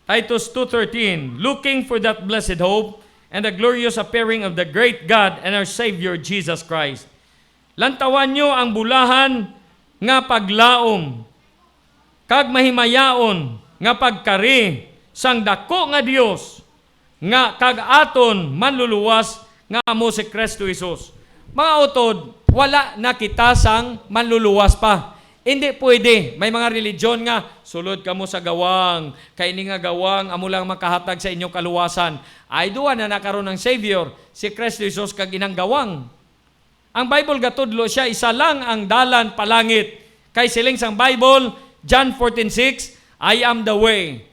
Titus two thirteen, "Looking for that blessed hope and the glorious appearing of the great God and our Savior Jesus Christ." Lantawan niyo ang bulahan nga paglaom kag mahimayaon nga pagkari sang daku nga Dios nga kag aton Manluluwas nga amo si Cristo Jesus. Mga utod, wala na kita sang Manluluwas pa. Hindi pwede. May mga religion nga, "Sulod kamo sa gawang, kay ini nga gawang amo lang makahatag sa inyo kaluwasan." Ay, duwa na na karon ang Savior, si Cristo Jesus kag inang gawang. Ang Bible gatudlo siya, isa lang ang dalan palangit. Kay siling sang Bible, John fourteen six, "I am the way."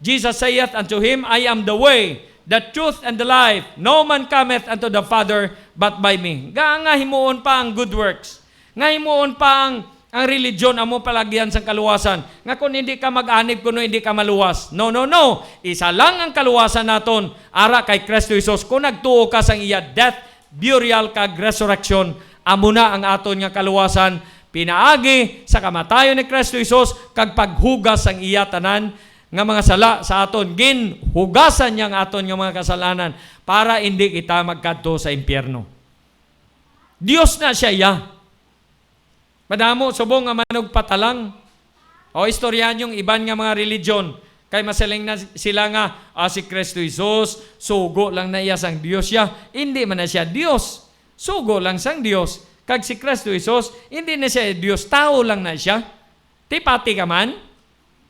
Jesus saith unto him, "I am the way, the truth, and the life. No man cometh unto the Father but by me." Nga, nga himuon pa ang good works. Nga himuon pa ang, ang religion amo palagyan sang kaluwasan. Nga kung hindi ka mag-anib, kuno hindi ka maluwas. No, no, no. Isa lang ang kaluwasan naton, ara kay Cristo Jesus. Kung nagtuo ka sang iya death, burial, kag resurrection, amo na ang aton nga kaluwasan, pinaagi sa kamatayon ni Cristo Jesus kag paghugas sang iya tanan nga mga sala sa aton. Ginhugasan niya ang aton nga mga kasalanan para indi kita magkadto sa impyerno. Dios na siya, ya. Madamo subong nga manugpatalang. O, istoryahan yung iban nga mga religion. Kay masiling na sila nga, "Ah, si Cristo Jesus, sugo lang na iya sang Dios siya." Hindi man na siya Dios. Sugo lang sang Dios. Kag si Cristo Jesus, hindi na siya Dios. Tao lang na siya. Ti pati ka man?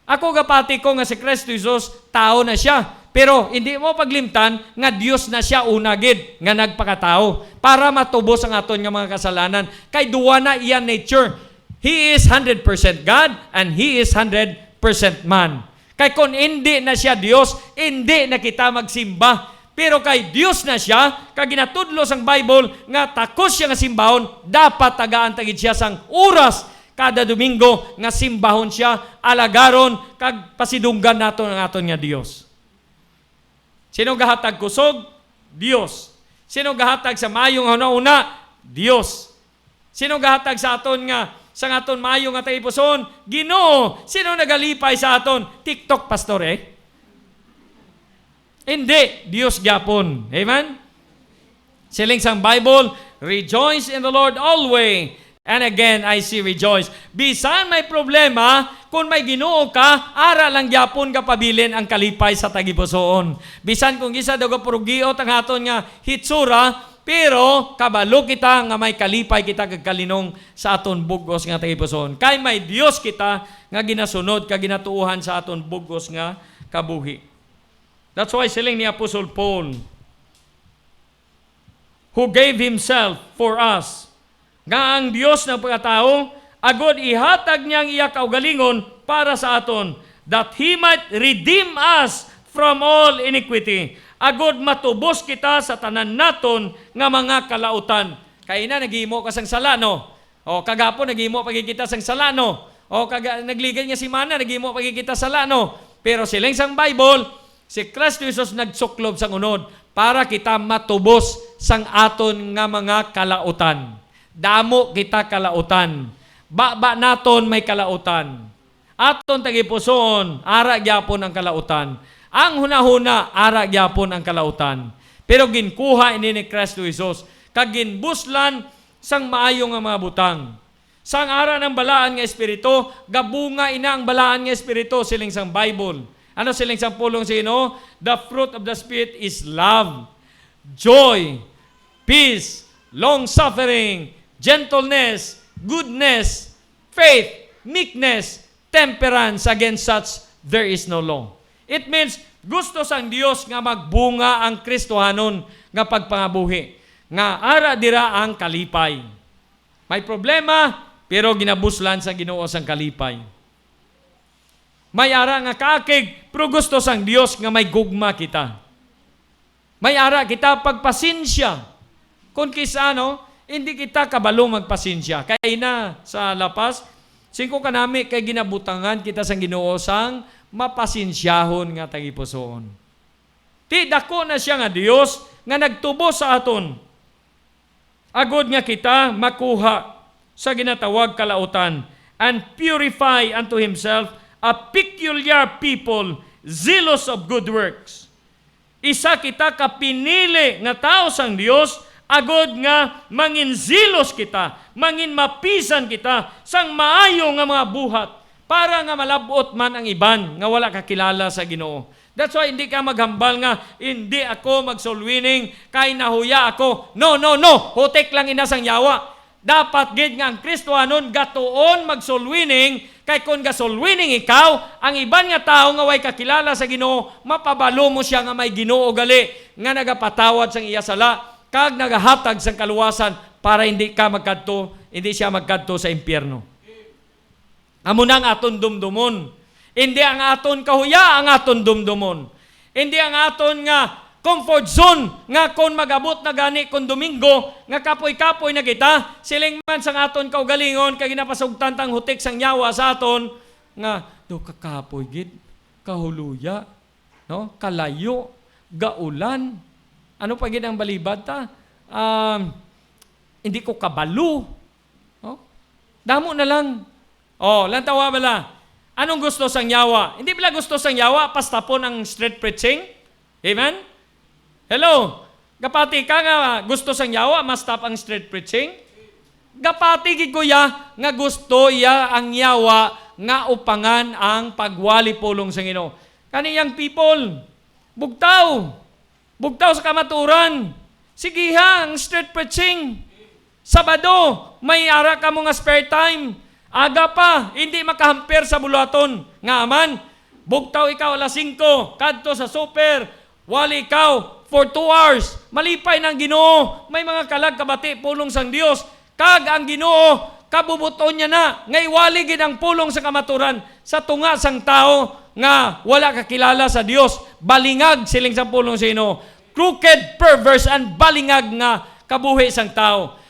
Ako gapati ko nga si Cristo Jesus, tao na siya. Pero hindi mo paglimtan nga Dios na siya una gid nga nagpakatawo para matubos ang aton nga mga kasalanan. Kay duwa na iya nature. He is hundred percent God and he is hundred percent man. Kay kung hindi na siya Dios, hindi na kita magsimba. Pero kay Dios na siya, kag ginatudlo sang Bible nga takos siya nga simbahon, dapat tagaan ta gid siya sang oras kada Domingo nga simbahon siya, alagaron, kag pasidunggan naton ang aton nga Dios. Sino gahatag kusog? Dios. Sino gahatag sa maayong hunahuna? Dios. Sino gahatag sa aton nga, sa aton maayo nga tagipusoon? Ginoo. Sino nagalipay sa aton? TikTok, pastor, eh? Hindi, Dios gyapon. Amen? Siling sang Bible, "Rejoice in the Lord always. And again, I say rejoice." Bisan may problema, kung may Ginoo ka, ara lang gyapon gapabilin ang kalipay sa tagipusoon. Bisan kung isa daw gapurugiot ang aton nga hitsura, pero kabalo kita nga may kalipay kita kag kalinong sa aton bug-os nga tagipusoon. Kay may Dios kita nga ginasunod kag ginatuohan sa aton bug-os nga kabuhi. That's why siling ni Apostle Paul, "Who gave himself for us," nga ang Dios nagpakatawo, agud ihatag niya ang iya kaugalingon para sa aton, "that he might redeem us from all iniquity," agud matubos kita sa tanan naton nga mga kalautan. Kay ina, naghimo ka sang sala, no? O, kagapon, naghimo pa gid kita sang sala, no? O, kaga-, nagligad nga semana, naghimo pa gid kita sala, no? Pero siling sang Bible, si Cristo Jesus nagsuklob sang unod para kita matubos sang aton nga mga kalautan. Damo kita kalautan. Baba naton may kalautan. Aton tagipusoon, ara gyapon ang kalautan. Ang hunahuna, ara gyapon ang kalautan. Pero ginkuha ini ni Cristo Jesus, kag ginbuslan sang maayo nga mga butang. Sang ara ng balaan nga espiritu, gabunga ina ang balaan nga espiritu, siling sang Bible. Ano siling sang pulong sa Ginoo? "The fruit of the Spirit is love, joy, peace, long-suffering, gentleness, goodness, faith, meekness, temperance. Against such there is no law. It means, gusto sang Dios nga magbunga ang Kristohanon nga pagpangabuhi, nga ara dira ang kalipay. May problema, pero ginabuslan sa Ginoo sang kalipay. May ara nga kaakig, pero gusto sang Dios nga may gugma kita. May ara kita pagpasensya. Kung kis-a, no, hindi kita kabalo magpasensya. Kay na sa La Paz, singko kanami kay ginabutangan kita sang Ginoo sang mapasensyahon nga tagipusoon. Ti dako na sia nga Dios nga nagtubos sa aton, agod nga kita makuha sa ginatawag kalautan, and purify unto himself a peculiar people, zealous of good works. Isa kita ka pinili nga tawo sang Dios, agod nga manginzilos kita, manginmapisan kita sang maayo nga mga buhat, para nga malab-ot man ang iban nga wala kakilala sa Ginoo. That's why hindi ka maghambal nga, "Hindi ako mag-soul winning kay nahuya ako." No, no, no. Hutik lang ina sang yawa. Dapat gid nga ang Kristohanon gatuon mag-soul winning, kay kon ga-soul winning ikaw, ang iban nga tawo nga way kakilala sa Ginoo, mapabalo mo sia nga may Ginoo gali nga nagapatawad sang iya sala kag nagahatag sang kaluwasan para hindi ka magkadto, hindi siya magkadto sa impyerno. Amo na ang aton dumdumon. Hindi ang aton kahuya ang aton dumdumon. Hindi ang aton nga comfort zone nga kon mag-abot na gani kon Domingo nga kapoy-kapoy na kita, siling man sang aton kaugalingon kay ginapasugtan tang hutik sang yawa sa aton nga, "Do kakapoy gid, kahuluya, no? Kalayo, gaulan." Ano pa gid ang balibad ta? Um, hindi ko kabalo. Oh? Damo na lang. Oh, lantawa bala. Anong gusto sang yawa? Hindi bala gusto sang yawa pastapon ang street preaching? Amen? Hello? Gapati ka nga gusto sang yawa ma-stop ang street preaching? Gapati gid ko iya nga gusto iya ang yawa nga upangan ang pagwali pulong sa Ginoo. Kani young people, bugtaw. Bugtaw sa kamaturan. Sigiha ang street preaching. Sabado, may ara kamo nga spare time. Aga pa, hindi makahamper sa buluhaton. Nga man, bugtaw ikaw alas singko, kadto sa super, wali ikaw for two hours. Malipay na ang Ginoo. May mga kalag kabati pulong sang Dios. Kag ang Ginoo, kabubot-on niya na nga iwali gid ang pulong sa kamaturan sa tunga sang tawo nga wala kakilala sa Dios. Balingag, siling sa pulong sa Ginoo. Crooked, perverse, and balingag nga kabuhi sang tawo.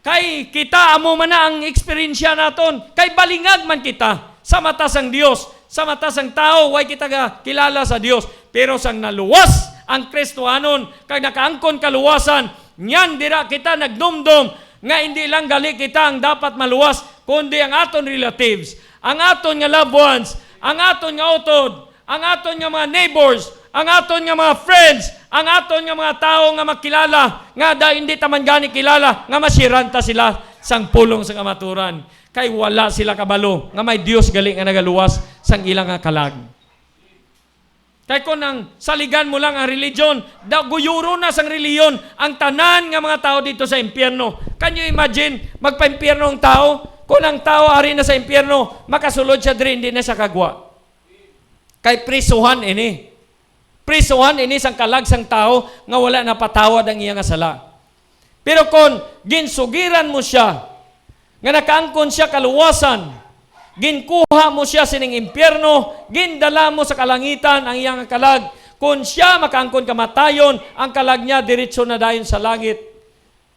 Kay kita, amo man na ang eksperyensya naton. Kay balingag man kita sa mata sang Dios, sa mata sang tawo, way kita kakilala sa Dios. Pero sang naluwas ang Kristohanon kag nakaangkon kaluwasan, niyan dira kita nagdumdom nga hindi lang gali kita ang dapat maluwas, kundi ang aton relatives, ang aton nga loved ones, ang aton nga utod, ang aton nga mga neighbors, ang aton nga mga friends, ang aton nga mga tawo nga makilala nga daw hindi ta man gani kilala, nga masiran ta sila sang pulong sa kamaturan. Kay wala sila kabalo nga may Dios gali nga nagaluwas sang ila nga kalag. Kay kung ang saligan mo lang ang religion, da-, guyuron na sang relihiyon ang tanan nga mga tawo dito sa impyerno. Can you imagine, magpaimpyerno ang tawo? Kung ang tawo ari na sa impyerno, makasulod siya diri, hindi na siya kagwa. Kay prisuhan ini. Prisuhan ini sang kalag sang tawo nga wala napatawad ang iya nga sala. Pero kon ginsugiran mo sia nga nakaangkon sia kaluwasan, ginkuha mo sia sining impyerno, gindala mo sa kalangitan ang iya nga kalag, kon sia makaangkon kamatayon, ang kalag niya diretso na dayon sa langit.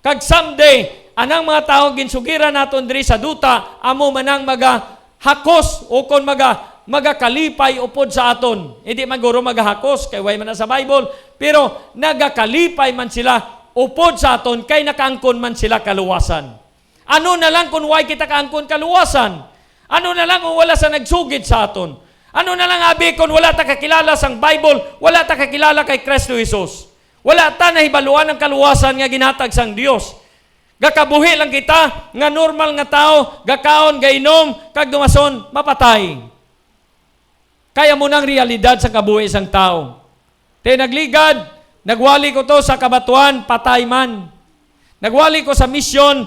Kag someday, anang mga tawo ginsugiran naton diri sa duta, amo man ang magahakos, o kon maga-, magakalipay upod sa aton. Hindi man guro magahakos, kay way man na sa Bible, pero nagakalipay man sila upod sa aton, kay nakaangkon man sila kaluwasan. Ano na lang kung way kita kaangkon kaluwasan? Ano na lang kung wala sa nagsugid sa aton? Ano na lang, abi, kung wala ta kakilala sang Bible, wala ta kakilala kay Kristo Jesus? Wala ta nahibaluan ang kaluwasan nga ginhatag sang Dios. Gakabuhi lang kita nga normal nga tawo, gakaon, gainom, kag dumason, mapatay. Kay amo nang realidad sa kabuhi sang tawo. Ti nagligad, nagwali ko to sa kabatuan, patay man. Nagwali ko sa misyon,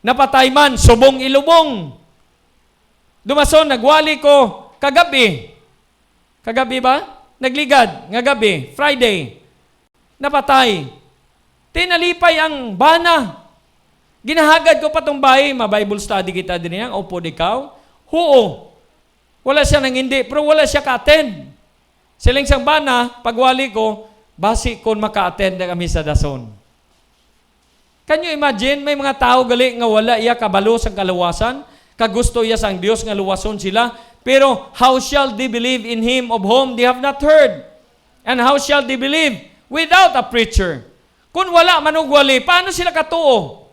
napatay man, subong ilubong. Dumason, nagwali ko kagabi. Kagabi ba? Nagligad nga gabi, Friday. Napatay. Tinalipay ang bana. Ginahagad ko pa tong bayi, ma-Bible study kita din ang upod ikaw. Huo. Wala siya nang hindi, pero wala siya ka-attend. Siling sang bana, pagwali ko, basi kon maka-attend na kami sa dason. Can you imagine? May mga tawo gali nga wala iya kabalo sang kaluwasan, kag gusto iya sang Dios nga luwason sila. Pero how shall they believe in him of whom they have not heard? And how shall they believe without a preacher? Kung wala manugwali, paano sila katuo?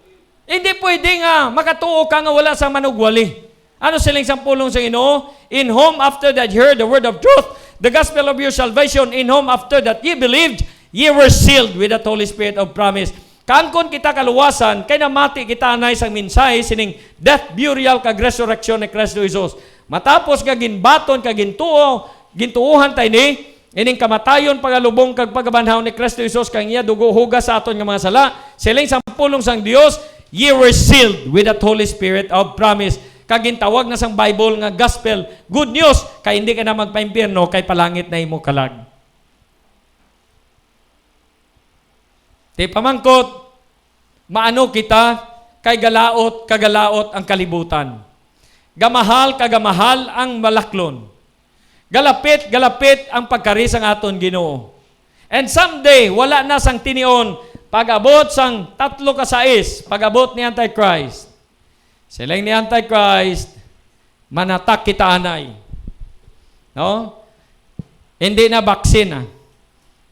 Hindi pwede nga makatuo ka nga wala sang manugwali. Ano siling sang pulong sa Ginoo? In whom after that ye heard the word of truth, the gospel of your salvation, in whom after that ye believed, ye were sealed with that Holy Spirit of promise. Kangkon kita kaluwasan, kay namati kita anay sang mensahe sining death, burial, kag resurrection ni Cristo Jesus. Matapos nga ginbaton kag gintuo, gintuohan ta ini, ining kamatayon, pagalubong, kag pagabanhaw ni Cristo Jesus kag iya dugo hugas sa aton nga mga sala, siling sang pulong sang Dios, ye were sealed with that Holy Spirit of promise. Kag gintawag na sang Bible nga gospel, good news, kay hindi ka na magpaimpyerno, kay palangit na imo kalag. Ti pamangkot, maano kita kay galaot, kagalaot ang kalibutan. Gamahal, kagamahal ang malaklon. Galapit, galapit ang pagkari sang aton Ginoo. And someday, wala na sang tinion, pag-abot sang tatlo ka sais, pag-abot ni Antichrist. Siling ni Antichrist, manatak kita anay. No? Hindi na vaccine, ah.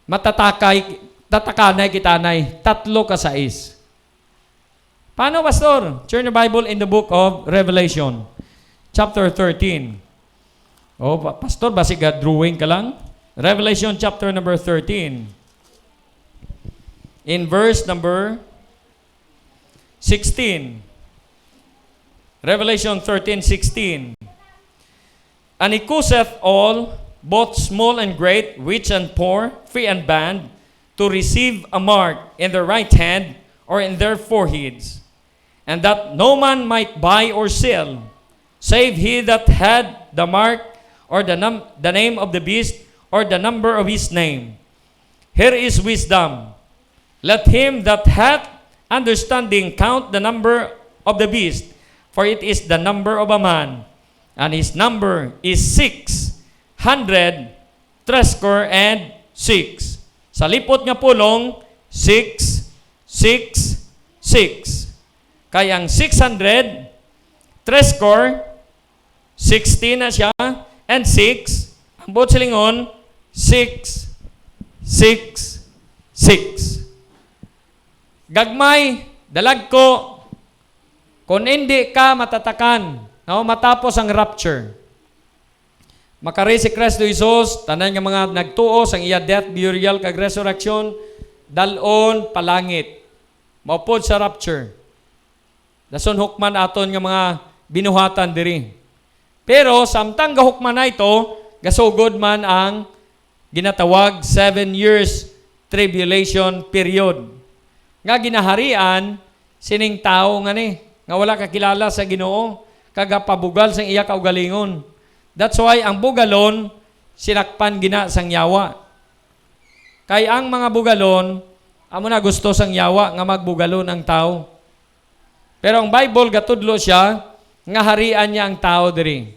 Matatakay, tatakanay kita anay. Tatlo ka sais. Paano, Pastor? Turn your Bible in the book of Revelation, chapter thirteen. Oh, pa- Pastor, basi ga drawing ka lang. Revelation chapter number thirteen. In verse number sixteen. Revelation thirteen sixteen. And he causeth all, both small and great, rich and poor, free and bond, to receive a mark in their right hand or in their foreheads, and that no man might buy or sell, save he that had the mark or the, num- the name of the beast or the number of his name. Here is wisdom. Let him that hath understanding count the number of the beast, for it is the number of a man, and his number is six hundred threescore and six. Sa lipot nga pulong, six, six, six. Kay ang six hundred, threescore, sixty na siya, and six, ang buot silingon, six, six, six. Gagmay, dalagko, kung hindi ka matatakan, no, matapos ang rapture. Makari si Cristo Jesus, tanan nga mga nagtuo sang iya death, burial, kag resurrection, dal-on palangit. Maupod sa rapture. Dason hukman aton nga mga binuhatan diri. Pero samtang gahukman na ito, gasugod man ang ginatawag seven years tribulation period, nga ginaharian sining tawo nga ni, nga wala kakilala sa Ginoo, kag gapabugal sang iya kaugalingon. That's why ang bugalon sinakpan gina sang yawa. Kay ang mga bugalon, amo na gusto sang yawa nga magbugalon ang tawo. Pero ang Bible gatudlo siya nga harian niya ang tawo diri.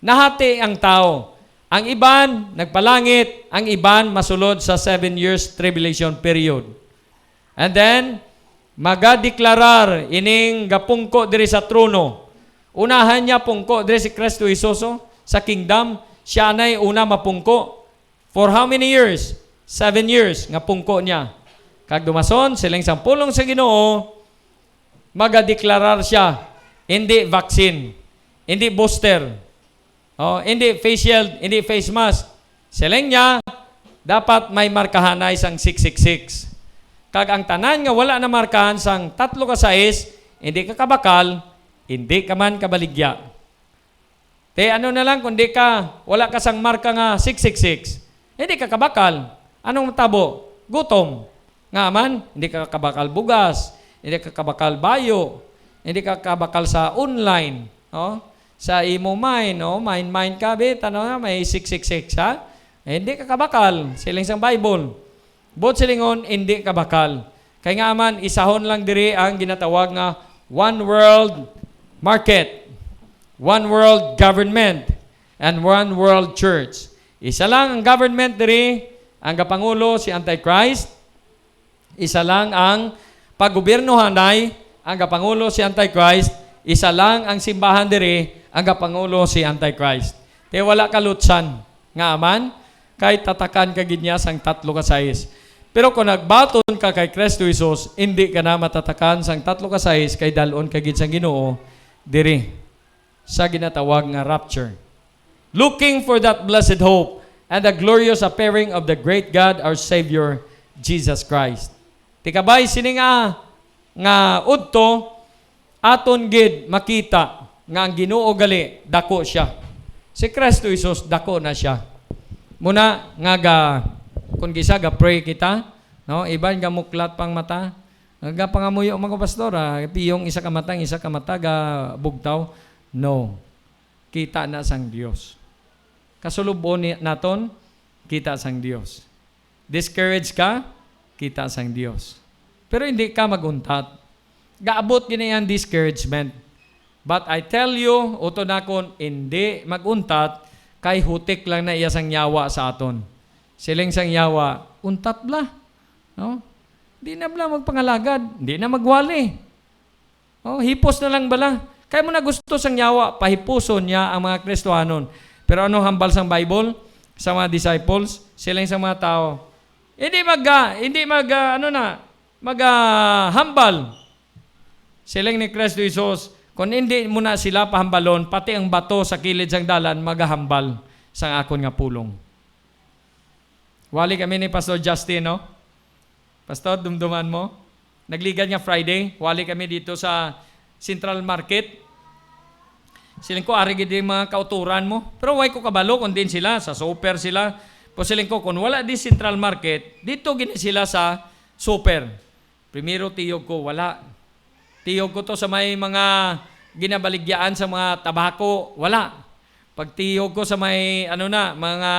Nahati ang tawo. Ang iban nagpalangit, ang iban masulod sa seven years tribulation period. And then, magadeklarar ining gapungko diri sa trono. Unahan niya pungko diri si Cristo Jesus, oh, sa kingdom. Siya na'y una mapungko. For how many years? Seven years nga pungko niya. Kag dumason, siling sang pulong sa Ginoo, magadeklarar siya, hindi vaccine, hindi booster, oh, hindi face shield, hindi face mask. Siling niya, dapat may markahanay sang six six six. Kag ang tanan nga wala na markahan sang tatlo ka sais, hindi ka kabakal, hindi ka man kabaligya. Te, ano na lang kung di ka, wala ka sang marka nga six six six? Hindi ka kabakal. Anong matabo? Gutom. Nga man, hindi ka kabakal bugas, Hindi ka kabakal bayo. Hindi ka kabakal sa online, no? Sa imo mind, no? Mind, mind ka, be, tanaw na, may six six six, ha? Eh, hindi ka kabakal, siling sang Bible. Buot silingon, hindi kabakal. Kay nga man, isahon lang diri ang ginatawag nga one world market, one world government, and one world church. Isa lang ang government diri, ang gapangulo si Antichrist. Isa lang ang paggobyernohanay, ang gapangulo si Antichrist. Isa lang ang simbahan diri, ang gapangulo si Antichrist. Kay wala ka lutsan nga aman, kay tatakan ka gid niya sang tatlo ka sais. Pero kung nagbaton ka kay Kristo Jesus, indi ka na matatakan sang tatlo ka sais, kay dal-on ka gid sang Ginoo diri sa ginatawag nga rapture. Looking for that blessed hope and the glorious appearing of the great God, our Savior, Jesus Christ. Tikabay sini nga, nga udto, aton gid makita nga ang Ginoo gali dako siya. Si Kristo Jesus dako na siya. Muna nga ga, kung gisa ga pray kita, no, iban ga muklat pang mata, nga pangamuyo man ko, pastor, ah, piyong isa ka mata, ang isa ka mata ga bugtaw. No. Kita na sang Dios. Kasulub-on ni, naton, kita sang Dios. Discouraged ka, kita sang Dios. Pero hindi ka mag-untat. Gaabot gini ang discouragement. But I tell you, uto nakon, hindi mag-untat, kay hutik lang na iya sang yawa sa aton. Siling sang yawa, "Untat bala, no? Di na bala magpangalagad, di na magwali. Oh, hipos na lang bala." Kay mo na gusto sang yawa, pahipuson niya ang mga Kristohanon. Pero ano hambal sang Bible sa mga disciples? Siling sa mga tao, "Hindi mag, ah, hindi mag, ah, ano na, mag, ah, hambal." Siling ni Kristo Jesus, "Kung hindi mo na sila pahambalon, pati ang bato sa kilid sang dalan magahambal sang akon nga pulong." Wali kami ni Pastor Justin, no? Pastor, dumduman mo? Nagligad nga Friday, wali kami dito sa Central Market. Siling ko, ari gid yung mga kauturan mo. Pero way ko kabalo kung din sila, sa super sila. Pero siling ko, kung wala di Central Market, dito gini sila sa super. Primero, tiyog ko, wala. Tiyog ko to sa may mga ginabaligyaan sa mga tabako, wala. Pagtiyog ko sa may, ano na, mga,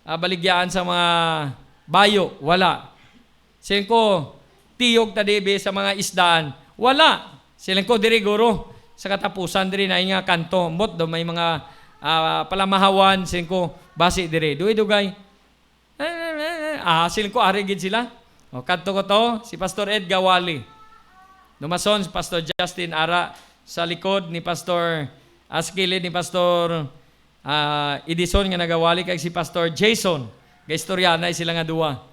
ah, baligyaan sa mga bayo, wala. Siling ko, tiyog ta dibi sa mga isdaan, wala. Siling ko, diri guro, sa katapusan diri na nga kanto, ambot do may mga, ah, palamahawan, siling ko, basi diri. Dugay-dugay. Ah, siling ko, ari gid sila. O, kadto ko to, si Pastor Ed gawali. Dumason si Pastor Justin ara sa likod ni Pastor, ah, sa kilid ni Pastor, ah, Edison nga nagawali, kag si Pastor Jason. Gaistoryanay sila nga duwa.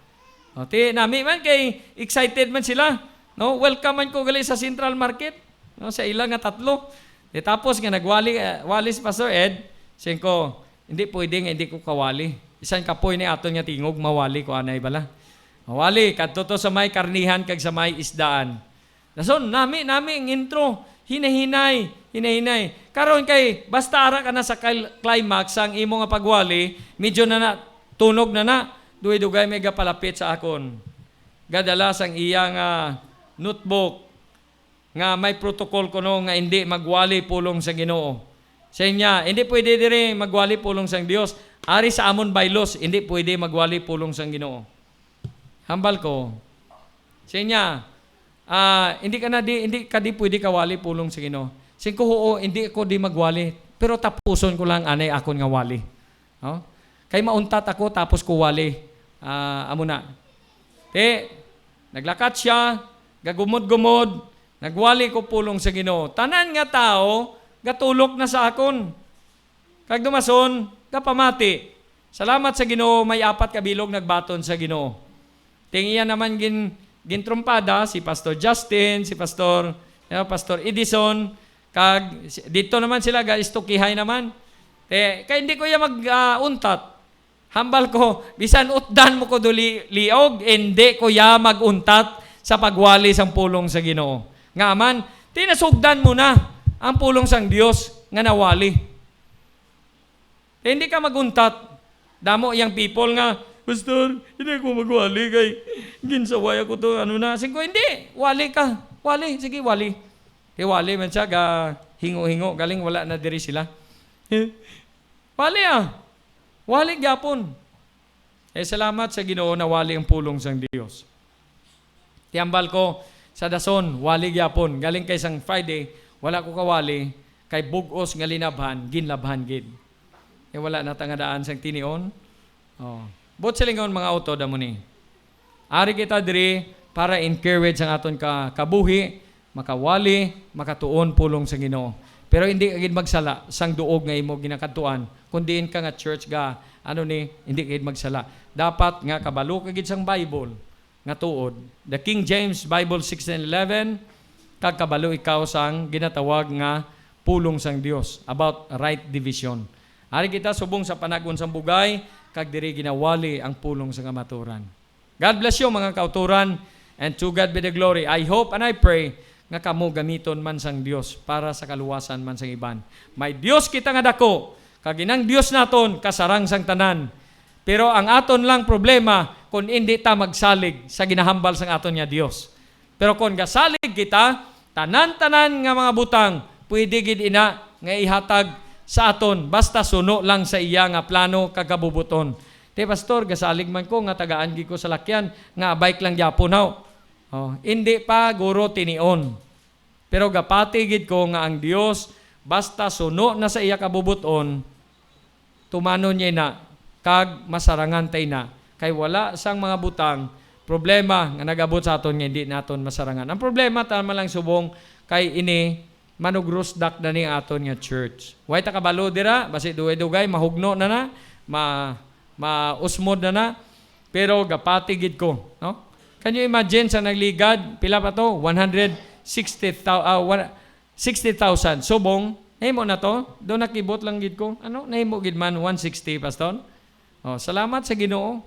O, ti, nami man kay excited man sila. No, welcome man ko gali sa Central Market. No, sa ila nga tatlo. Di tapos nga nagwali, eh, wali si Pastor Ed, siling ko, "Hindi pwede nga hindi ko kawali. Bisan kapoy ni aton nga tingog, mawali ko anay bala." Mawali, kadto to sa may karnihan kag sa may isdaan. Dason, nami, nami ang intro. Hinay-hinay, hinay-hinay. Karon kay, basta ara ka na sa cl-, climax, ang imo nga pagwali, medyo na na, tunog na na, dugay-dugay may gapalapit sa akon. Gadala sang iya nga notebook, nga may protocol kuno nga hindi magwali pulong sa Ginoo. Siling niya, "Hindi pwede diri magwali pulong sang Dios. Ari sa amon bylaws, hindi pwede magwali pulong sang Ginoo." Hambal ko. Siling niya, "Ah, hindi ka na di, hindi ka di pwede kawali pulong sa Ginoo." Siling ko, "Oo, hindi ako di magwali. Pero tapuson ko lang anay akon nga wali." Oh? Kay mauntat ako, tapos ko wali. Ah, amo na. Ti, naglakat siya, gagumod-gumod, nagwali ko pulong sa Ginoo. Tanan nga tawo, gatulok na sa akon. Kag dumason, gapamati. Salamat sa Ginoo, may apat ka bilog nagbaton sa Ginoo. Ting iya naman gin-, gintrumpada si Pastor Justin, si Pastor, you know, Pastor Edison, kag si-, dito naman sila, ga-istukihay naman. Eh, kay hindi ko iya mag, ah, untat. Hambal ko, bisan utdan mo ko duli liog, hindi ko iya mag-untat sa pagwali sang pulong sa Ginoo. Nga man, tinasugdan mo na ang pulong sang Dios nga nawali. Kay hindi ka maguntat. Damo yang people nga, "Pastor, hindi ako magwali kay ginsaway ako to, ano na." Siling ko, "Hindi, wali ka. Wali, sige, wali. Kay wali man siya, ga hingo-hingo, galing wala na diri sila. Wali, ah. Wali gyapon. Eh, salamat sa Ginoo na wali ang pulong sang Dios. Tiyambal ko, sa dason, wali gyapon. Galing kay sang Friday, wala ko kawali, kay bug-os nga linabhan, ginlabhan gid. Eh, wala na ta nga daan sang tinion. Oh. Buot silingon, mga utod, amo ni. Ari kita diri para encourage ang aton ka-, kabuhi, makawali, makatuon pulong sa Ginoo. Pero hindi ka gid magsala sang duog nga imo ginakadtuan, kun diin ka nga church ga, ano ni, hindi ka gid magsala. Dapat nga kabalo ka gid sang Bible nga tuod. The King James Bible sixteen eleven, kag kabalo ikaw sang ginatawag nga pulong sang Dios about right division. Ari kita subong sa panag-on sang bugay, kag diri ginawali ang pulong sang kamaturan. God bless you, mga kauturan, and to God be the glory. I hope and I pray nga kamo gamiton man sang Dios para sa kaluwasan man sang iban. May Dios kita nga dako, kag inang Dios naton kasarang sang tanan. Pero ang aton lang problema kung indi ta magsalig sa ginahambal sang aton nga Dios. Pero kon gasalig kita, tanan-tanan nga mga butang pwede gid ina nga ihatag sa aton, basta suno lang sa iya nga plano kag kabubuton. Te, pastor, gasalig man ko nga tagaan gid ko salakyan, nga bike lang gyapon, haw? Oh, indi pa guro tinion. Pero gapati gid ko nga ang Dios, basta suno na sa iya kabubuton, tumanon niya ina, kag masarangan ta ina, kay wala sang mga butang, problema nga nag-abot sa aton nga hindi naton masarangan. Ang problema, tama lang subong, kay ini manugros dakda ni aton nga church. Way ta kabalo dira, basi dugay-dugay, mahugno na na, ma-, mausmod na na, pero gapati gid ko, no? Can you imagine sa nagligad, pila pa to? One hundred sixty thou-, ah, one, sixty thousand. Subong, nahimo na to? Do nakibot lang gid ko. Ano? Nahimo gid man one sixty, Pastor? Oh, salamat sa Ginoo.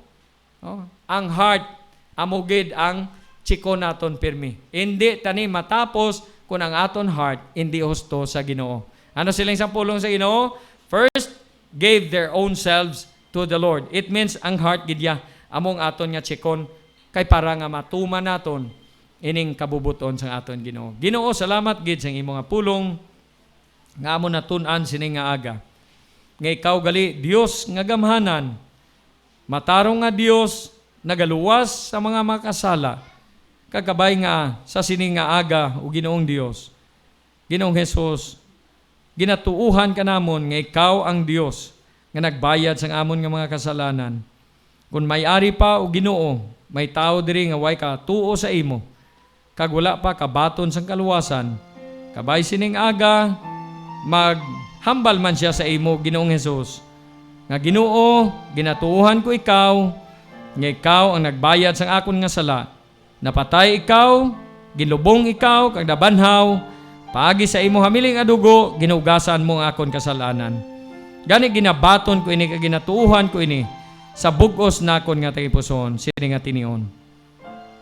Oh, ang heart, amo gid ang chikon naton pirmi. Hindi tani matapos kung ang aton heart hindi husto sa Ginoo. Ano siling sang pulong sa Ginoo? First, gave their own selves to the Lord. It means ang heart gid ya, amo ang aton nga chikon, kay para nga matuman naton ining kabubuton sang aton Ginoo. Ginoo, salamat gid sang imo nga pulong nga amo natun-an sini nga aga. Nga ikaw gali, Dios nga gamhanan, matarong nga Dios, nagaluwas sa mga makasala, kag kabay nga sa sini nga aga, O Ginoong Dios, Ginoong Jesus, ginatuohan ka namon nga ikaw ang Dios nga nagbayad sang amon nga mga kasalanan. Kon may ari pa, O Ginoo, may tawo diri nga way katuo sa imo, kag wala pa kabaton sang kaluwasan, kabay sining aga, maghambal man sia sa imo, Ginoong Jesus, nga, Ginoo, ginatuohan ko ikaw, nga ikaw ang nagbayad sang akon nga sala. Napatay ikaw, ginlubong ikaw, kag nabanhaw. Paagi sa imo hamili nga dugo, ginugasan mo ang akon kasalanan. Gani, ginabaton ko ini kag ginatuohan ko ini sa bug-os nakon nga tagipusoon, sini nga tinion.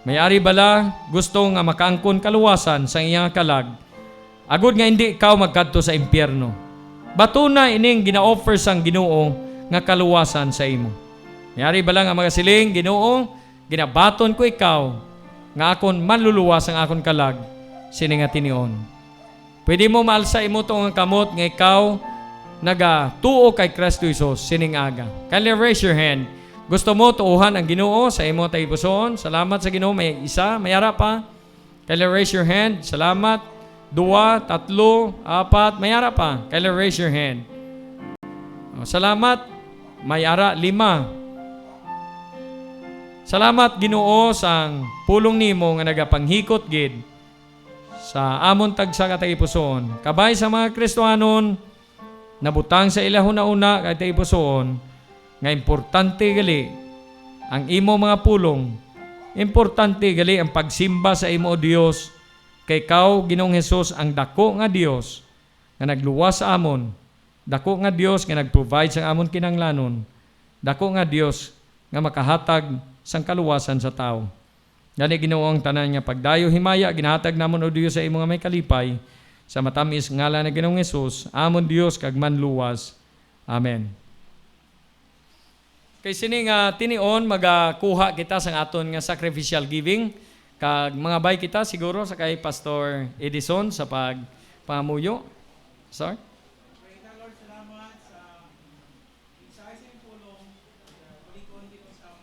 May ari bala gusto nga makaangkon kaluwasan sang iya nga kalag, agod nga indi ikaw magkadto sa impyerno? Batuna ining gina-offer sang Ginoo nga kaluwasan sa imo. May ari bala nga magasiling, Ginoo, ginabaton ko ikaw nga akon manluluwas ang akon kalag sini nga tinion. Pwede mo maalsa imo tuo nga kamot nga ikaw nagatuo kay Cristo Jesus sining aga. Kindly raise your hand. Gusto mo tuohan ang Ginoo sa imo tagipusoon? Salamat sa Ginoo. May isa, may ara pa. Kindly raise your hand. Salamat. Dua, tatlo, apat, may ara pa. Kindly raise your hand. O, salamat. May ara, lima. Salamat, Ginoo, sang pulong nimo nga nagapanghikot gid sa amon tagsa ka tagipusoon. Kabay sa mga Kristohanon, nabutang sa ila hunahuna kay tagipusoon nga importante gali ang imo mga pulong. Importante gali ang pagsimba sa imo, O Dios, kay ikaw, Ginoong Jesus, ang dako nga Dios nga nagluwas sa amon, dako nga Dios nga nag-provide sa amon kinahanglanon, dako nga Dios nga makahatag sang kaluwasan sa tawo. Gani, Ginoo, ang tanan nga pagdayo, himaya, ginahatag namon, O Dios, sa imo nga may kalipay, sa matamis ngalan nga Ginoong Jesus, amon Dios kag Manluwas. Amen. Kay sini nga tinion, magakuha kita sang aton nga sacrificial giving. Kag mangabay kita siguro sa kay Pastor Edison sa pagpangamuyo. Sir? Praise the Lord, salamat sa mensahe sa iyong pulong. Balikon kita sa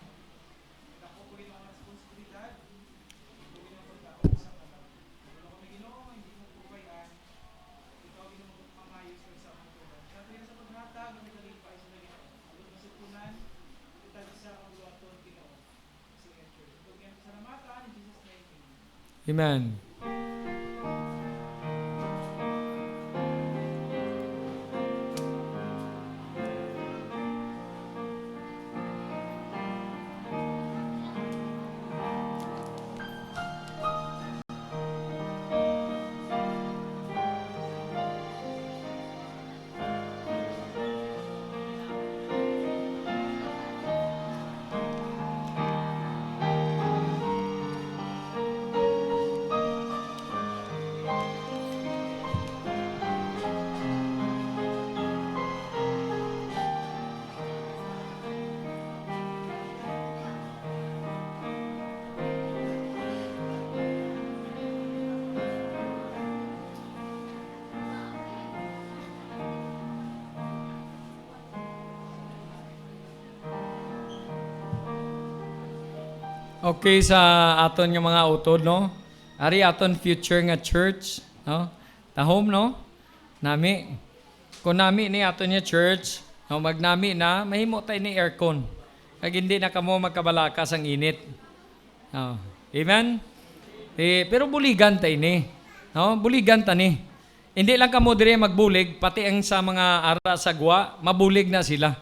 dako ko yung mga responsibilidad. Ito yung mga pagkaon sa mga. Wala kami, Ginoo, hindi mo kukuhayan. Ikaw, Ginoo, ang mangayo sa mga tuwan. Sa tuwing sa paghatag, ang may kalipay sa Ginoo. Ang mga sukunan, kita sa ang buhaton, Ginoo. Amen. Okay, sa aton nga mga utod, no? Ari aton future nga church, no? Tahom, no? Nami. Kung nami ni aton nga church, no, magnami na, mahimo ta ini aircon. Kag hindi na kamo magkabalaka sang init. Oh. Amen? Eh, pero buligan ta ini. No? Buligan ta ni. Hindi lang kamo diri magbulig, pati ang sa mga ara sa gwa, mabulig na sila.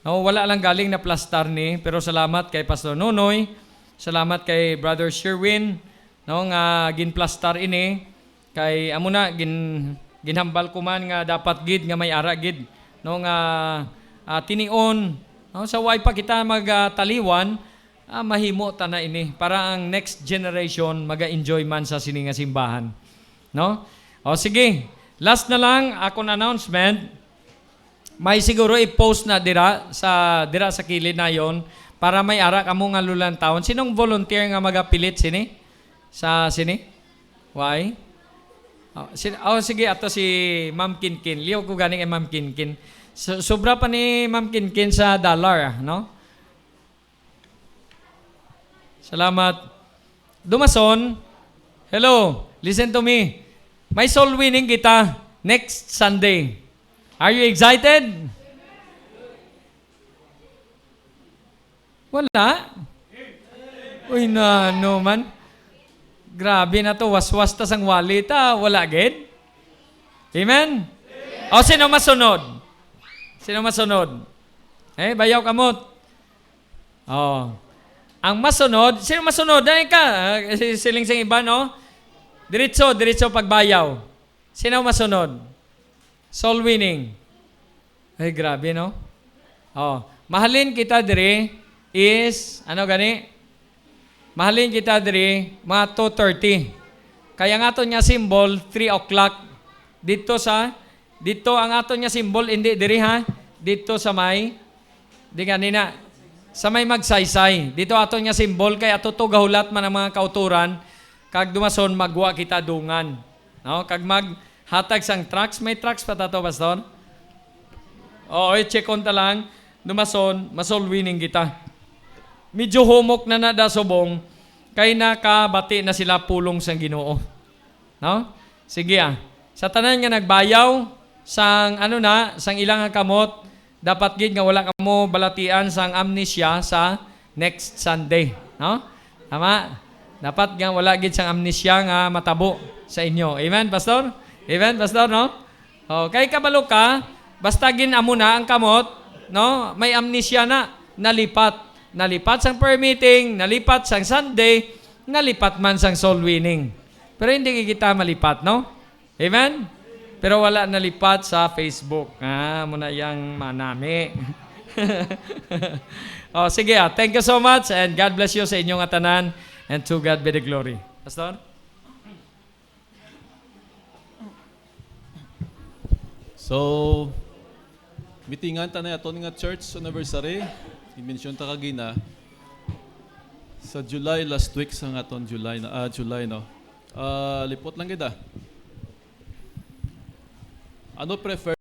No, wala lang galing na plastar ni, pero salamat kay Pastor Nonoy, salamat kay Brother Sherwin, no, nga ginplastar ini, kay amo na gin-, ginhambal ko man nga dapat gid nga may ara gid, no, nga, ah, tinion, no, sa way pa kita magtaliwan, ah, mahimo ta na ini para ang next generation maga-enjoy man sa sini nga simbahan, no? O sige, last na lang akon announcement. May siguro i-post na dira sa, dira sa kilid nayon para may ara kamo nga lulantawon. Sinong volunteer nga magapilit sini? Sa sini? Why? Oh, sin-, oh, sige, ato si Ma'am Kinkin. Liyo ko gani kay Ma'am Kinkin. So, sobra pa ni Ma'am Kinkin sa dollar, ah, no? Salamat. Dumason, hello, listen to me. May soul winning kita next Sunday. Are you excited? Wala? Uy, na, no man. Grabe na to, waswas ta sang wallet, ah. Wala gid? Amen? O, sino masunod? Sino masunod? Eh, bayaw kamot. Oh. Ang masunod, sino masunod? Ay ka, ah, si-, siling sing iba, no? Diretso, diretso pagbayaw. Sino masunod? Soul winning. Ay, grabe, no? Oh, mahalin kita diri is, ano gani? Mahalin kita diri, mga two thirty. Kaya ang aton nga symbol, three o'clock. Dito sa, dito ang aton nga symbol, hindi diri ha. Dito sa may, di gani na, sa may Magsaysay. Dito aton nga symbol, kay ato to gahulat man ang mga kauturan, kag dumason magwa kita dungan. No? Kag maghatag sang tracts. May tracts pa ta to, Pastor? Oo, i-check-on ta lang. Dumason, ma-soul winning kita. Medyo humok na na da subong, kay nakabati na sila pulong sang Ginoo. No? Sige, ah. Sa tanan nga nagbayaw, sang ano na, sang ilang kamot, dapat gid nga wala kamo balatian sang amnesia sa next Sunday, no? Tama? Dapat nga wala gid sang amnesia nga matabo sa inyo. Amen, Pastor? Amen, Pastor, no? Oh, kay kabalo ka, basta gin-amo na ang kamot, no? May amnesia na, nalipat. Nalipat sang prayer meeting, nalipat sang Sunday, nalipat man sang soul winning. Pero hindi kita malipat, no? Amen? Pero wala nalipat sa Facebook. Ah, amo na yang manami. Oh, sige, ah. Thank you so much and God bless you sa inyong atanan, and to God be the glory. Pastor? So, mitingan ta na aton nga church anniversary. I-mention ta kagina. Sa July, last week sa nga aton July na, ah, July, no? Ah, lipot lang kita. Ano prefer